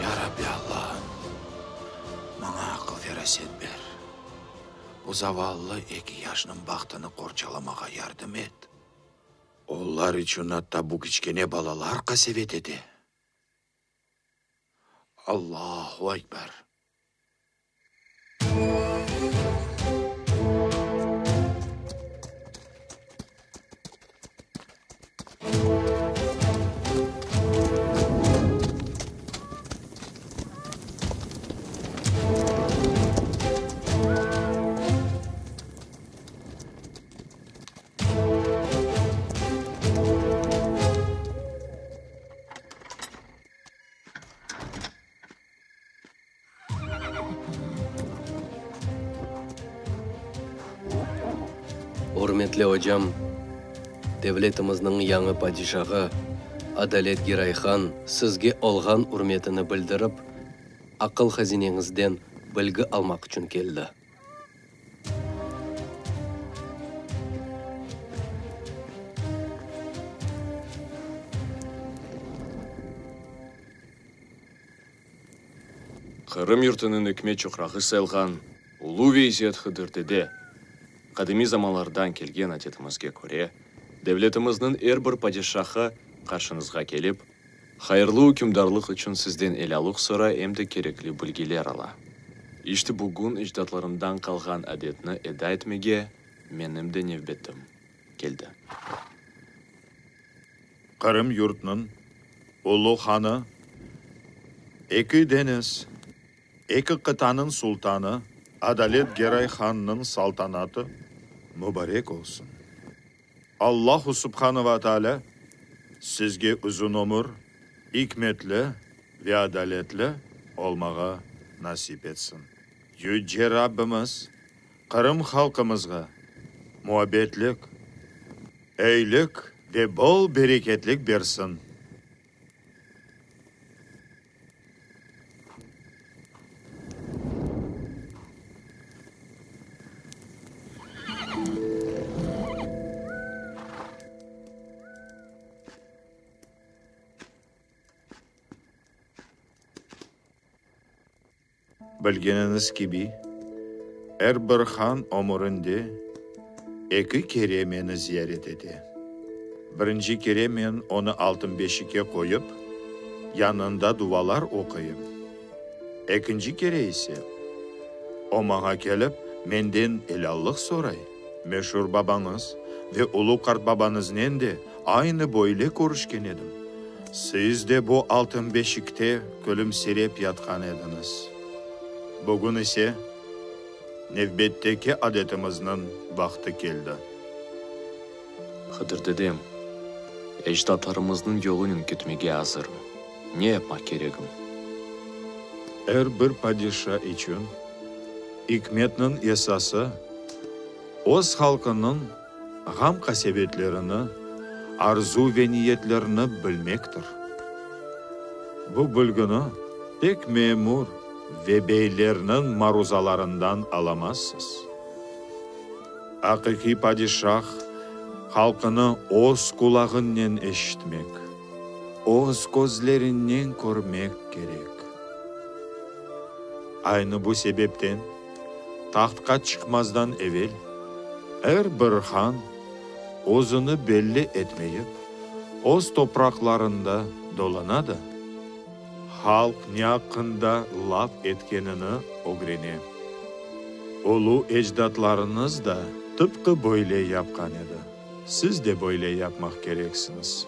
Ya Rabbi Allahım, maña aqıl-feraset ber, bu zavallı eki yaşnıñ bahtını qorçalamağa yardım et. Olar içün atta bu kiçkene balalar qasevet ete. Allahu Ekber! Ürmetli ocam, devletimizniñ yañı padişahı Adalet Giray Han sizge olğan ürmetini bildirip, aqıl hazineñizden bilgi almaq içün keldi. Qırım yurtunıñ ikmet çoqrağı sayılğan ulu ve izzet Hıdır dede, qadimiy zamanlardan kelgen adetimizge köre, devletimizniñ er bir padişahı qarşıñızğa kelip, hayırlı ükümdarlıq içün sizden elâlıq soray em de kerekli bilgiler ala. İşte bugün ecdatlarımdan qalğan adetni eda etmege menim de nevbetim keldi. Qırım yurtnıñ ulu hanı, eki deñiz, eki qıtanıñ sultanı Adalet Geray hannıñ saltanatı mubarek olsun. Allahu subhanı ve taalâ sizge uzun ömür, ikmetli ve adaletli olmağa nasip etsin. Yüce Rabbimiz Qırım halqımızğa muabbetlik, eyilik ve bol bereketlik bersin. Bilgeniñiz kibi, er bir han ömürinde eki kere meni ziyaret ete. Birinci kere men onı altın beşikke qoyıp, yanında duvalar oquyım. Ekinci kere ise, o maña kelip, menden elâllıq soray. Meşur babañız ve ulu qartbabañıznen de aynı böyle körüşken edim. Siz de bu altın beşikte külümsirep yatqan ediñiz. Bugün ise nevbetteki adetimizniñ vaqtı keldi. Hıdır dedem, ecdatlarımıznıñ yolunen ketmege azırım. Ne yapmaq keregim? Er bir padişa içün ikmetniñ esası, öz halqınıñ ğam-qasevetlerini, arzu ve niyetlerini bilmektir. Bu bilgini tek memur ve beylerniñ maruzalarından alamazsız. Aqiqiy padişah halqını öz qulağınnen eşitmek, öz közlerinnen körmek kerek. Aynı bu sebepten tahtqa çıqmazdan evel er bir han özüni belli etmeyip, öz topraqlarında dolana da, halq ne aqqında laf etkenini ögrene. Ulu ecdatlarıñız da tıpqı böyle yapqan edi, siz de böyle yapmaq kereksiñiz.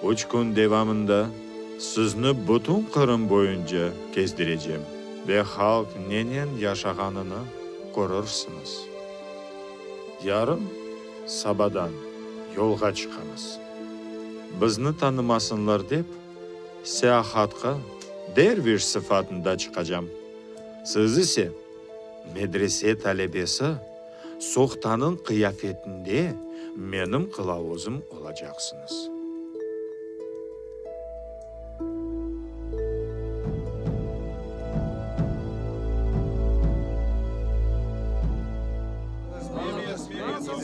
Üç kün devamında sizni bütün Qırım boyunca kezdirecem ve halq nenen yaşağanını körürsiñiz. Yarın sabadan yolğa çıqamız. Bizni tanımasınlar dep, seyahatqa derviş sıfatında çıqacam. Siz ise, medrese talebesi sohtanıñ qıyafetinde menim qılavuzım olacaqsıñız.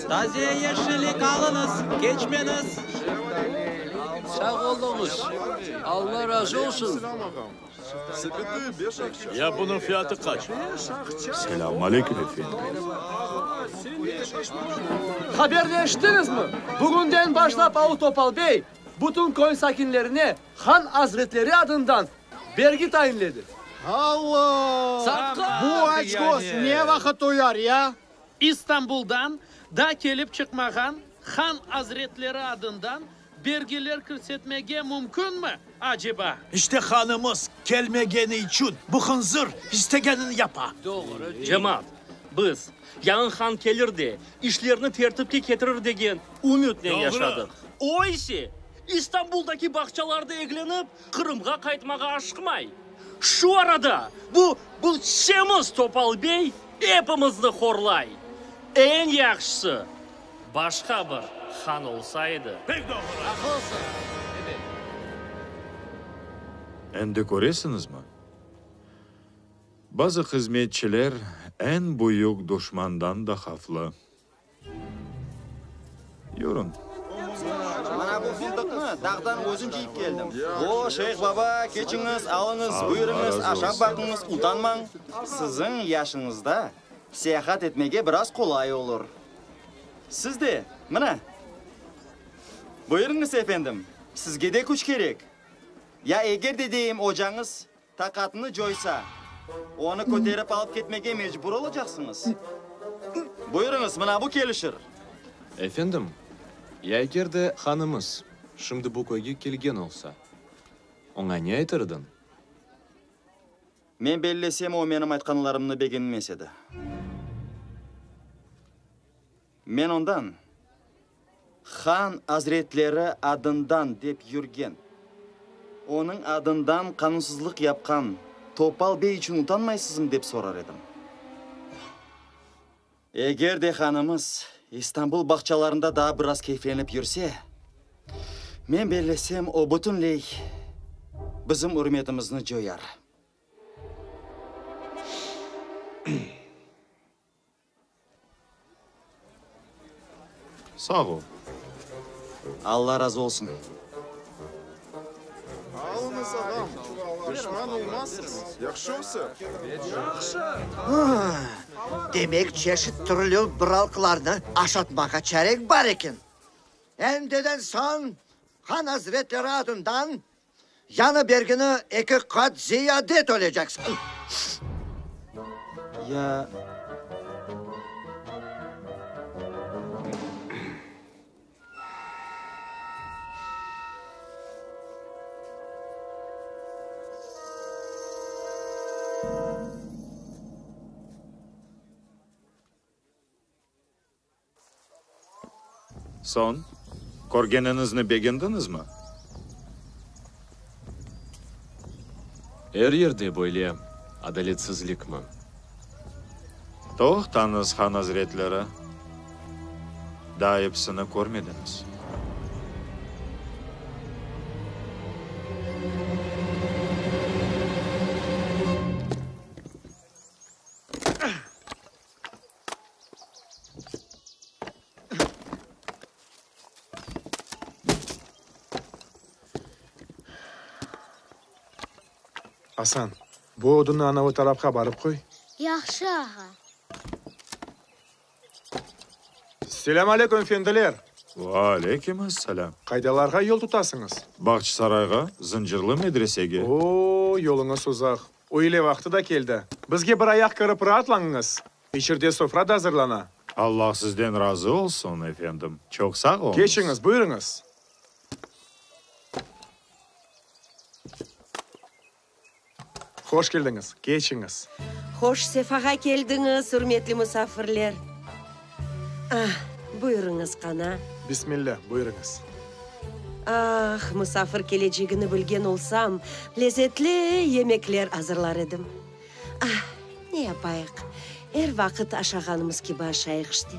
Taze yeşillik alıñız, keçmeñiz! Sağ oluñız, Alla razı olsun! Ya bunıñ fiyatı qaç? Selâm aleyküm, efendiler! Haberleştiñizmi? Bugünden başlap Avu Topal bey bütün köy sakinlerine han azretleri adından bergi tayinledi. Alla! Bu açköz ne vaqıt uyar, ya? İstanbuldan da kelip çıqmağan han azretleri adından Bergiler kirsetmege mümkünmi, aceba? İşte hanımız kelmegeni içün bu hınzır istegenini yapa. Cemaat, biz, yañı han kelir de, işlerni tertipke ketirir degen ümütnen yaşadıq. O ise, İstanbuldaki bağçalarda eglenip, Qırımğa qaytmağa aşıqmay. Şu arada bu, bu semiz Topal bey epimizni horlay. Eñ yahşısı. Başqa bir han olsa edi. Pek doğru. Aqlısıñ, ebet. Endi köresiñizmi? Bazı hızmetçiler eñ büyük duşmandan da havflı. Yürüñ. Mına bu fındıqnı dağdan özüm cıyıp keldim. O, Şeyh baba, keçiñiz, alıñız, buyurıñız, aşap baqıñız, utanmañ. Siziñ yaşıñızda seyahat etmege biraz qolay olur. Siz de, mına. Buyurıñız, efendim, sizge de küç kerek. Ya eger de deyim ocañız Taqatını coysa, onı köterip alıp ketmege mecbur olacaqsıñız. Buyurıñız, mına bu kelişir. Efendim, ya eger de hanımız şimdi bu köyge kelgen olsa, oña ne aytır ediñ? Men bellesem, o menim aytqanlarımnı begenmez edi. Men ondan, Han azretleri adından dep yürgen, onıñ adından qanunsızlıq yapqan Topal bey içün utanmaysızmı dep sorar edim. Eger de hanımız İstanbul bağçalarında daa biraz keyflenip yürse, men bellesem, o bütünley bizim ürmetimizni coyar. Sağ ol. Alla razı olsun. Alıñız, ağam, peşman olmazsıñız. Yahşı olsa. Yahşı. Demek, çeşit türlü bıralqılarnı aşatmağa çarek bar eken. Endiden soñ han azretleri adından Yañı bergini eki qat ziyade töleyceksiñ. Ya. Soñ, körgeniñizni begendiñizmi? Er yerde böyle adaletsizlikmi? Toqtañız, han azretleri, daa episini körmediñiz. Asan, bu odunnı anavı tarafqa barıp qoy. Yahşı, ağa. Selâm aleyküm, efendiler! Ve aleyküm asselâm! Qaydalarğa yol tutasıñız? Bağçasarayğa, Zıncırlı medresege. O-o, yoluñız uzaq. Üyle vaqtı da keldi. Bizge bir ayaq kirip raatlanıñız. İçerde sofra da azırlana. Allah sizden razı olsun, efendim. Çoq sağ oluñız. Keçiñiz, buyurıñız. Hoş keldiñiz, keçiñiz. Hoş sefağa keldiñiz, ürmetli musafirler. Ah, buyurıñız, qana. Bismillâ, buyurıñız. Ah, musafir kelecegini bilgen olsam, lezetli yemekler azırlar edim. Ah, ne yapayıq, er vaqıt aşağanımız kibi aşayıq işte.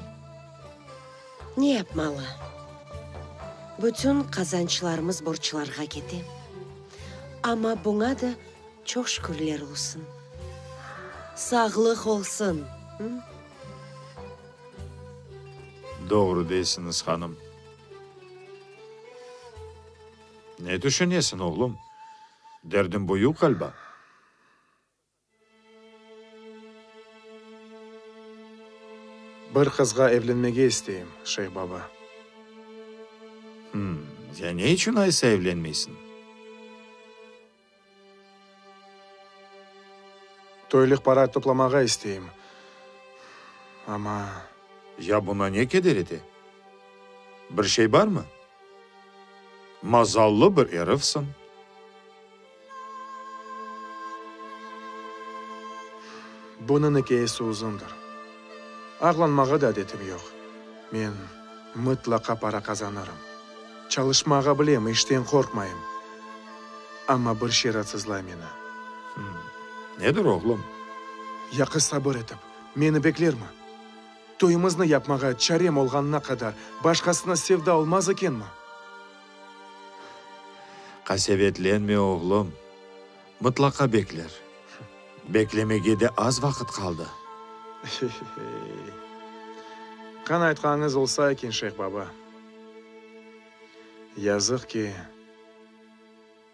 Ne yapmalı? Bütün qazançlarımız borclarğa kete. Amma buña da çoq şükürler olsun. Sağlıq olsun! Doğru deysiñiz, hanım. Ne tüşünesiñ, oğlum? Derdiñ büyük ğaliba. Bir qızğa evlenmege isteyim, şeyh baba. Hım, ya ne içün aysa evlenmeysiñ? Toylıq para toplamağa isteyim, amma. Ya buña ne keder ete? Bir şey barmı? Mazallı bir erifsiñ. Bunıñ ikâyesi uzundır. Ağlanmağa da adetim yoq. Men mıtlaqa para qazanırım. Çalışmağa bilem, işten qorqmayım. Amma bir şey raatsızlay meni. Nedir, oğlum? Ya qız sabır etip, meni beklermi? Toyumıznı yapmağa çarem olğanına qadar başqasına sevda olmaz ekenmi? Qasevetlenme, oğlum, mıtlaqa bekler. Beklemege de az vaqıt qaldı. Qan aytqanıñız olsa eken, şeyh baba. Yazıq ki,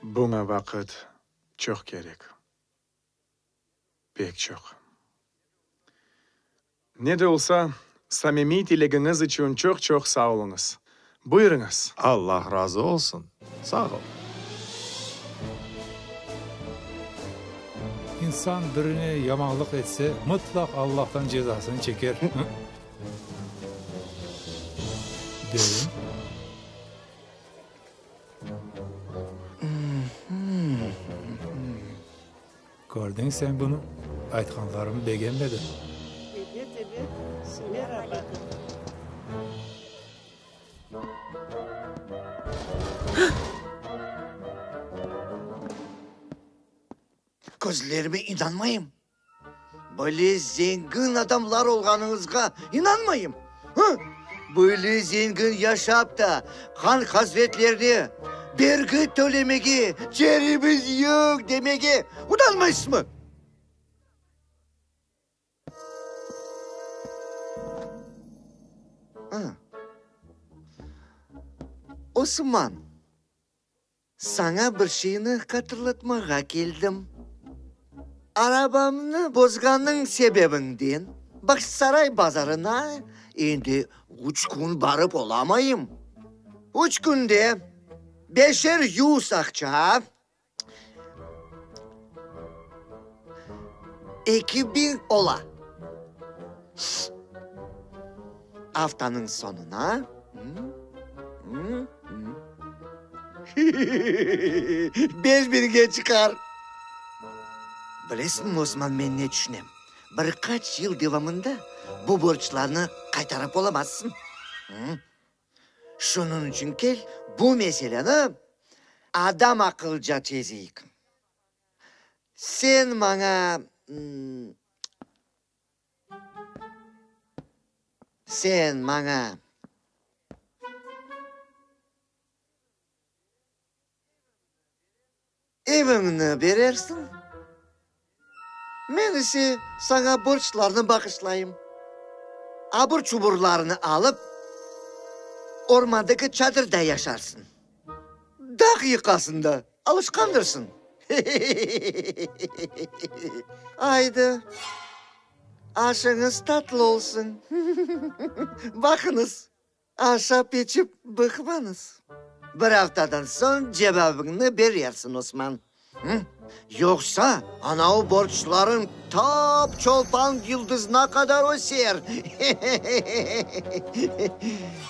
buña vaqıt çoq kerek. Pek çoq. Ne de olsa, samimiy tilegiñiz içün çoq-çoq sağ oluñız. Buyurıñız. Allah razı olsun. Sağ ol. İnsan birine yamanlıq etse, mıtlaq Allahtan cezasını çeker. Deyim. Kördiñ sen bunı? Aytqanlarımnı begenmedi. Ebet, ebet. Meraba. Közlerime inanmayım. Böyle zengin adamlar olğanıñızğa inanmayım. Hı! Böyle zengin yaşap da, han hazretlerine bergi tölemege çaremiz yoq demege utanmaysızmı? Osman, saña bir şeyni hatırlatmağa keldim. Arabamnı bozğanıñ sebebinden Bağçasaray bazarına endi üç kün barıp olamayım. Üç künde beşer yüz aqça, 2000 ola. Aftanıñ soñuna beş biñge çıqar. Bilesiñmi, Osman, men ne tüşünem? Bir qaç yıl devamında bu borclarnı qaytarıp olamazsıñ. Şunıñ içün kel, bu meseleni adam aqılca çezeyik. Sen maña, sen maña. Eviñni berersiñ, men ise saña borclarnı bağışlayım. Abur-çuburlarnı alıp, ormandaki çadırda yaşarsıñ. Dağ yıqasında alışqandırsıñ. Aydı, aşıñız tatlı olsun. Baqıñız, Aşap-içip bıqmañız. Bir aftadan soñ cevabıñnı berersiñ, Osman. Yoqsa anavı borclarıñ tap Çolpan yıldızına qadar öser.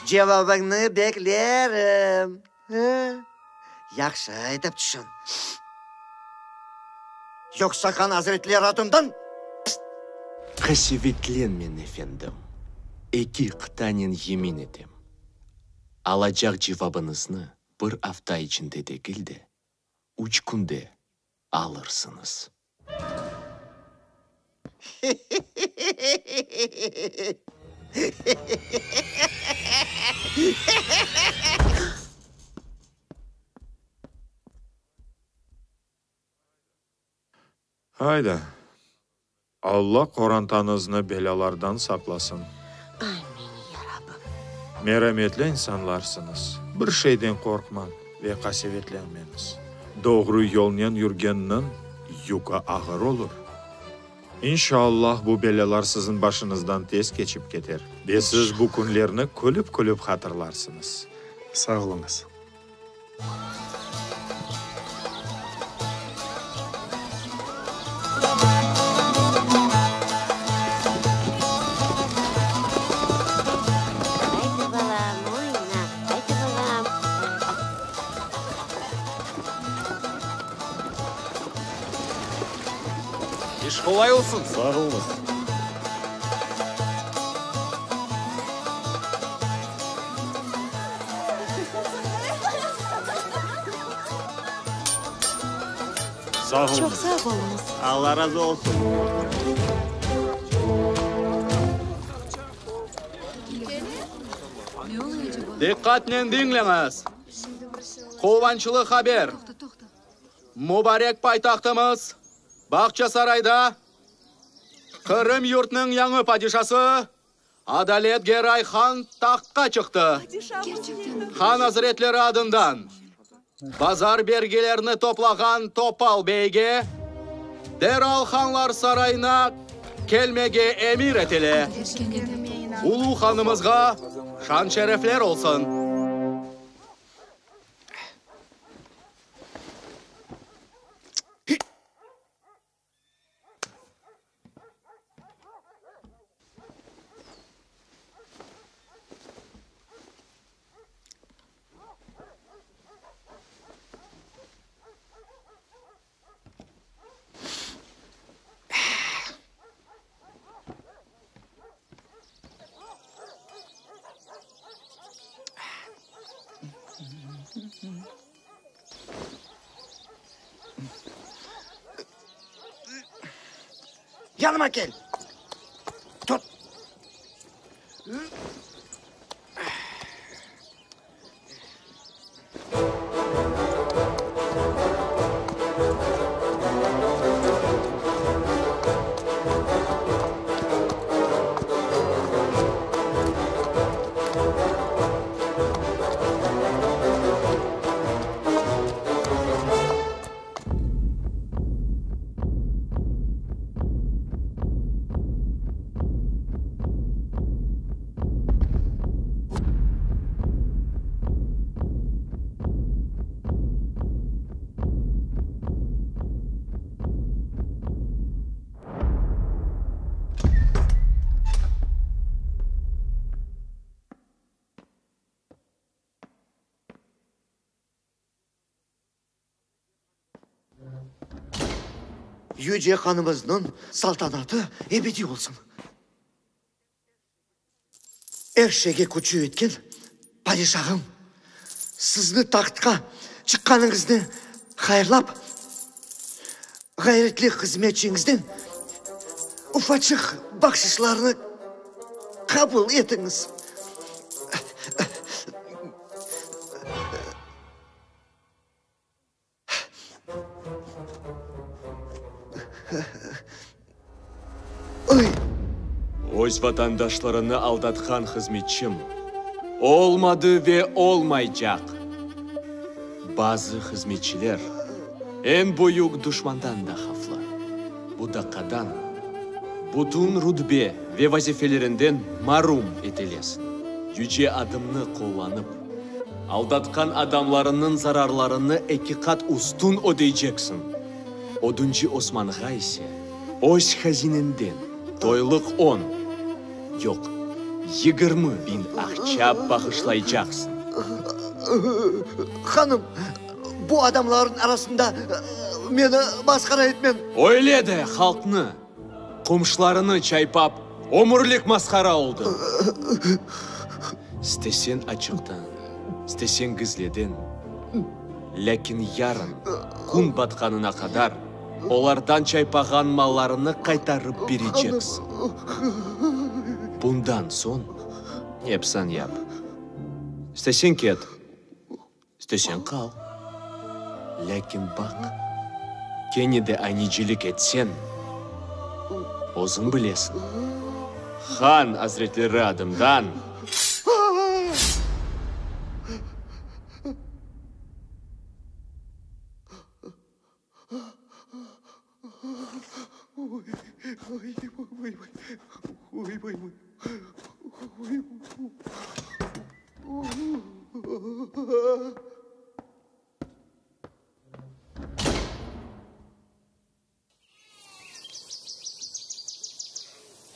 Cevabıñnı beklerim. Yahşı etip tüşün. Yoqsa han azretleri adından Qasevetlenmeñ, efendim, eki qıtanen yemin etem, alacaq cevabıñıznı bir afta içinde degil de, üç künde alırsıñız. Ayda, Alla qorantañıznı belâlardan saqlasın. Amin, ya Rabbim. Merametli insanlarsıñız. Bir şeyden qorqmañ ve qasevetlenmeñiz. Doğru yolnen yürgenniñ yükü ağır olur. İnşallah bu belâlar siziñ başıñızdan tez keçip keter ve siz bu künlerni külip-külip hatırlarsıñız. Sağ oluñız. Aydı, balam, oyna, aydı, balam. İş qolay olsun! Sağ oluñız! Sağ oluñız. Çoq sağ oluñız. Alla razı olsun. Diqqatnen diñleñiz! Quvançlı haber! Mubarek paytahtımız Bağçasarayda Qırım yurtnıñ yañı padişası Adalet Geray han tahtqa çıqtı. Han azretleri adından bazar bergilerini toplağan Topal beyge deral Hanlar sarayına kelmege emir etile. Ulu hanımızğa şan-şerefler olsun! Yanıma kel! Tut! Yüce hanımıznıñ saltanatı ebediy olsun. Er şeyge küçü yetken padişahım, sizni tahtqa çıqqanıñıznı hayırlap, ğayretli hızmetçiñizden ufaçıq bahşışlarnı qabul etiñiz. Öz vatandaşlarını aldatqan hızmetçim olmadı ve olmaycaq. Bazı hızmetçiler eñ büyük duşmandan da havflı. Bu daqqadan bütün rutbe ve vazifelerinden marum etilesiñ. Yüce adımnı qullanıp, aldatqan adamlarıñnıñ zararlarını ekiqat üstün ödeyceksiñ. Oduncı Osmanğa ise öz hazinenden toylıq on, yoq, 20.000 aqça bağışlaycaqsıñ. Hanım, bu adamlarnıñ arasında meni masqara etmeñ. Öyle de halqnı, qomşularını çaypap, ömürlik masqara oldıñ. İsteseñ açıqtan, isteseñ gizliden, lâkin yarın kün batqanına qadar olardan çaypağan mallarını qaytarıp bereceksiñ. Bundan soñ ne yapsañ yap. İsteseñ ket. İsteseñ qal. Lâkin baq, kene de anicilik etseñ, özüñ bilesiñ, han azretleri adımdan.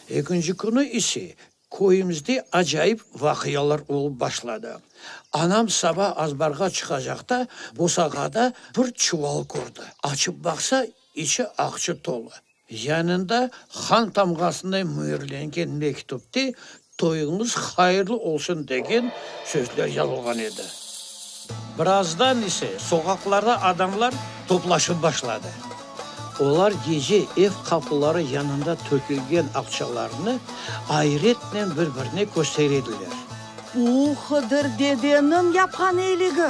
Ekinci künü ise köyümizde acayip vaqialar olıp başladı. Anam saba azbarğa çıqacaqta bosağada bir çuval kördi. Açıp baqsa, içi aqça tolu. Yanında han tamğasınday müürlengen mektüpte Toyuñız hayırlı olsun degen sözler yazılğan edi. Birazdan ise soqaqlarda adamlar toplaşıp başladı. Olar gece ev qapıları yanında tökülgen aqçalarnı ayretnen bir-birine köstere ediler. Bu Hıdır dedeniñ yapqan eyligi.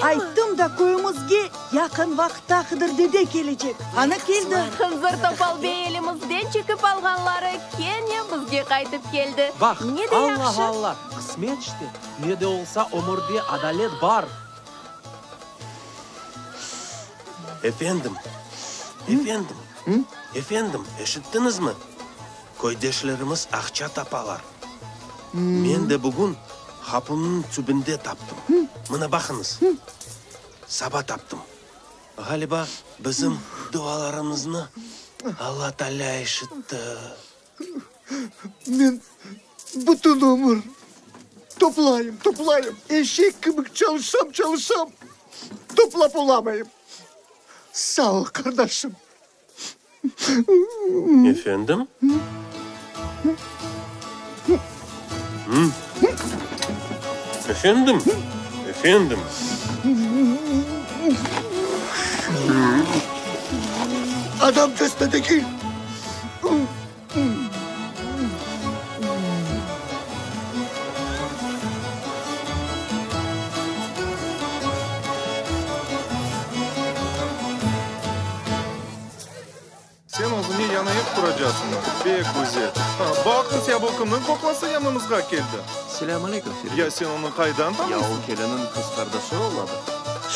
Ayttım da, köyümizge yaqın vaqıtta Hıdır dede kelecek. Ana, keldi. Hınzır Topal bey elimizden çekip alğanları kene bizge qaytıp keldi. Baq, Ne de Alla, yahşı! Alla, qısmet işte, ne de olsa ömürde adalet bar. Efendim, efendim, efendim, eşittiñizmi? Köydeşlerimiz aqça tapalar. Men de bugün qapunıñ tübünde taptım. Mına baqıñız, saba taptım. Ğaliba, bizim dualarımıznı Alla Taalâ eşitti. Men bütün ömür toplayım, toplayım, eşek kibi çalışsam, çalışsam, toplap olamayım. Sağ ol, qardaşım. Efendim? Efendim? Efendim? Adamcasına degil. Sen özüñe yañı ev quracasıñmı? Pek güzel. Ha, baqıñız ya, bu kimniñ qoqlası yanımızğa keldi? Selâm aleyküm, Feride. Ya sen onı qaydan tanıysıñ? Ya o keliniñ qız qardaşı oladır.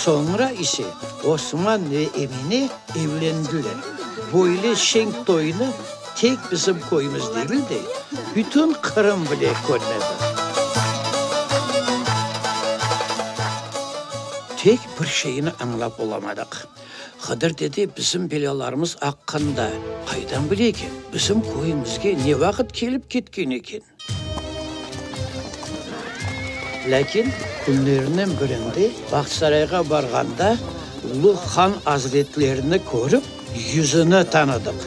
Soñra ise Osman ve Emine evlendiler. Böyle şeñ toynı tek bizim köyümiz degil de, bütün Qırım bile körmedi. Tek bir şeyni añlap olamadıq. Hıdır dede bizim belâlarımız aqqında qaydan bile eken? Bizim köyümizge ne vaqıt kelip ketken eken? Lâkin künlerniñ birinde Bağçasarayğa barğanda ulu han azretlerini körip, yüzüni tanıdıq.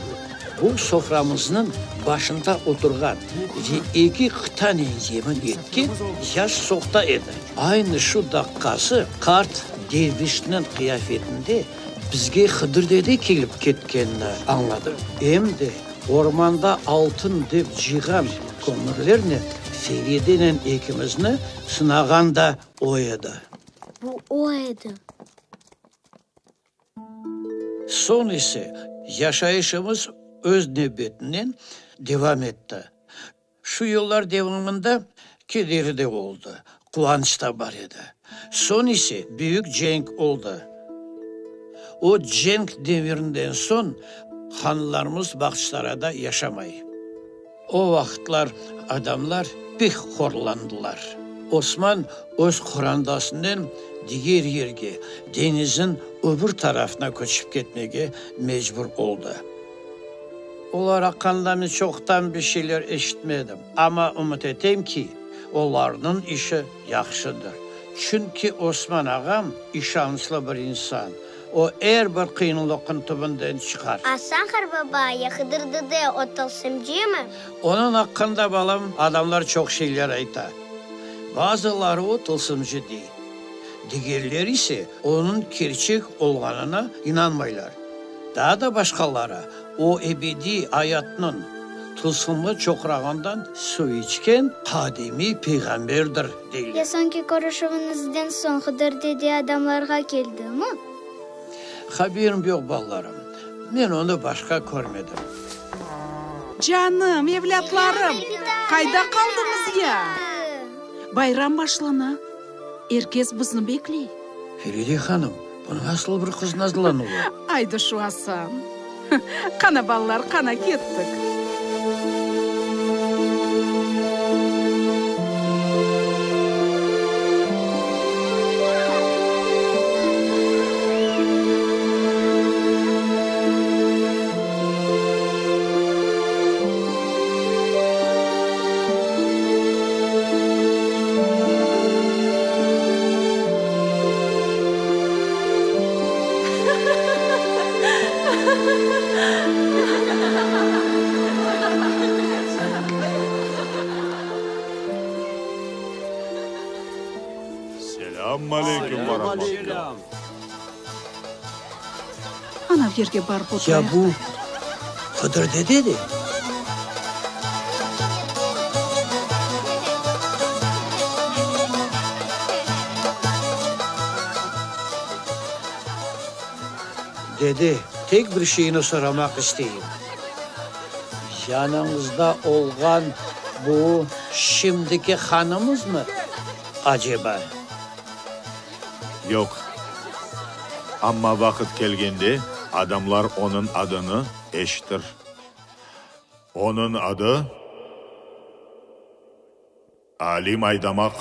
Bu soframıznıñ başında oturğan ve eki qıtanen yemin etken yaş sohta edi. Aynı şu daqqası qart dervişniñ qıyafetinde bizge Hıdır dede kelip ketkenini añladım. Em de ormanda altın dep cıyğan kömürlernen Feridenen ekimizni sınağan da o edi. Bu o edi. Soñ ise yaşayışımız öz nevbetinen devam etti. Şu yıllar devamında kederi de oldı, quvanç da bar edi. Soñ ise büyük cenk oldı. O cenk devirinden soñ hanlarımız Bağçasarayda yaşamay. O vaqıtlar adamlar pek horlandılar. Osman öz qorandasınen diger yerge, deñizniñ öbür tarafına köçip ketmege mecbur oldı. Olar aqqında men çoqtan bir şeyler eşitmedim, amma ümüt etem ki, olarnıñ işi yahşıdır. Çünki Osman ağam işançlı bir insan, o er bir qıyınlıqnıñ tübünden çıqar. Asan qarbaba, ya Hıdır dede o tılsımcımı? Onıñ aqqında, balam, adamlar çoq şeyler ayta. Bazıları o tılsımcı dey, digerleri ise onıñ kerçek olğanına inanmaylar. Daa da başqaları o ebediy ayatnıñ tılsımlı çoqrağından suv içken qadimiy peyğamberdir, deyler. Ya soñki körüşüviñizden soñ Hıdır dede adamlarğa keldimi? Haberim yoq, balalarım. Men onı başqa körmedim. Canım, evlâtlarım, qayda qaldıñız ya? Bayram başlana, er kes bizni bekley. Feride hanım, bu nasıl bir qız nazlanuvı? Aydı şu Asan. Qana, balalar, qana, kettik. Selâm aleyküm ve rahmetullah. Anav yerge barıp oturayıq Ya bu da. Hıdır dede de. Dede, tek bir şeyni soramaq isteyim. Yanıñızda olğan bu şimdiki hanımızmı, aceba? Yoq. Amma vaqıt kelgende, adamlar onıñ adını eşitir. Onıñ adı, Alim Aydamaq.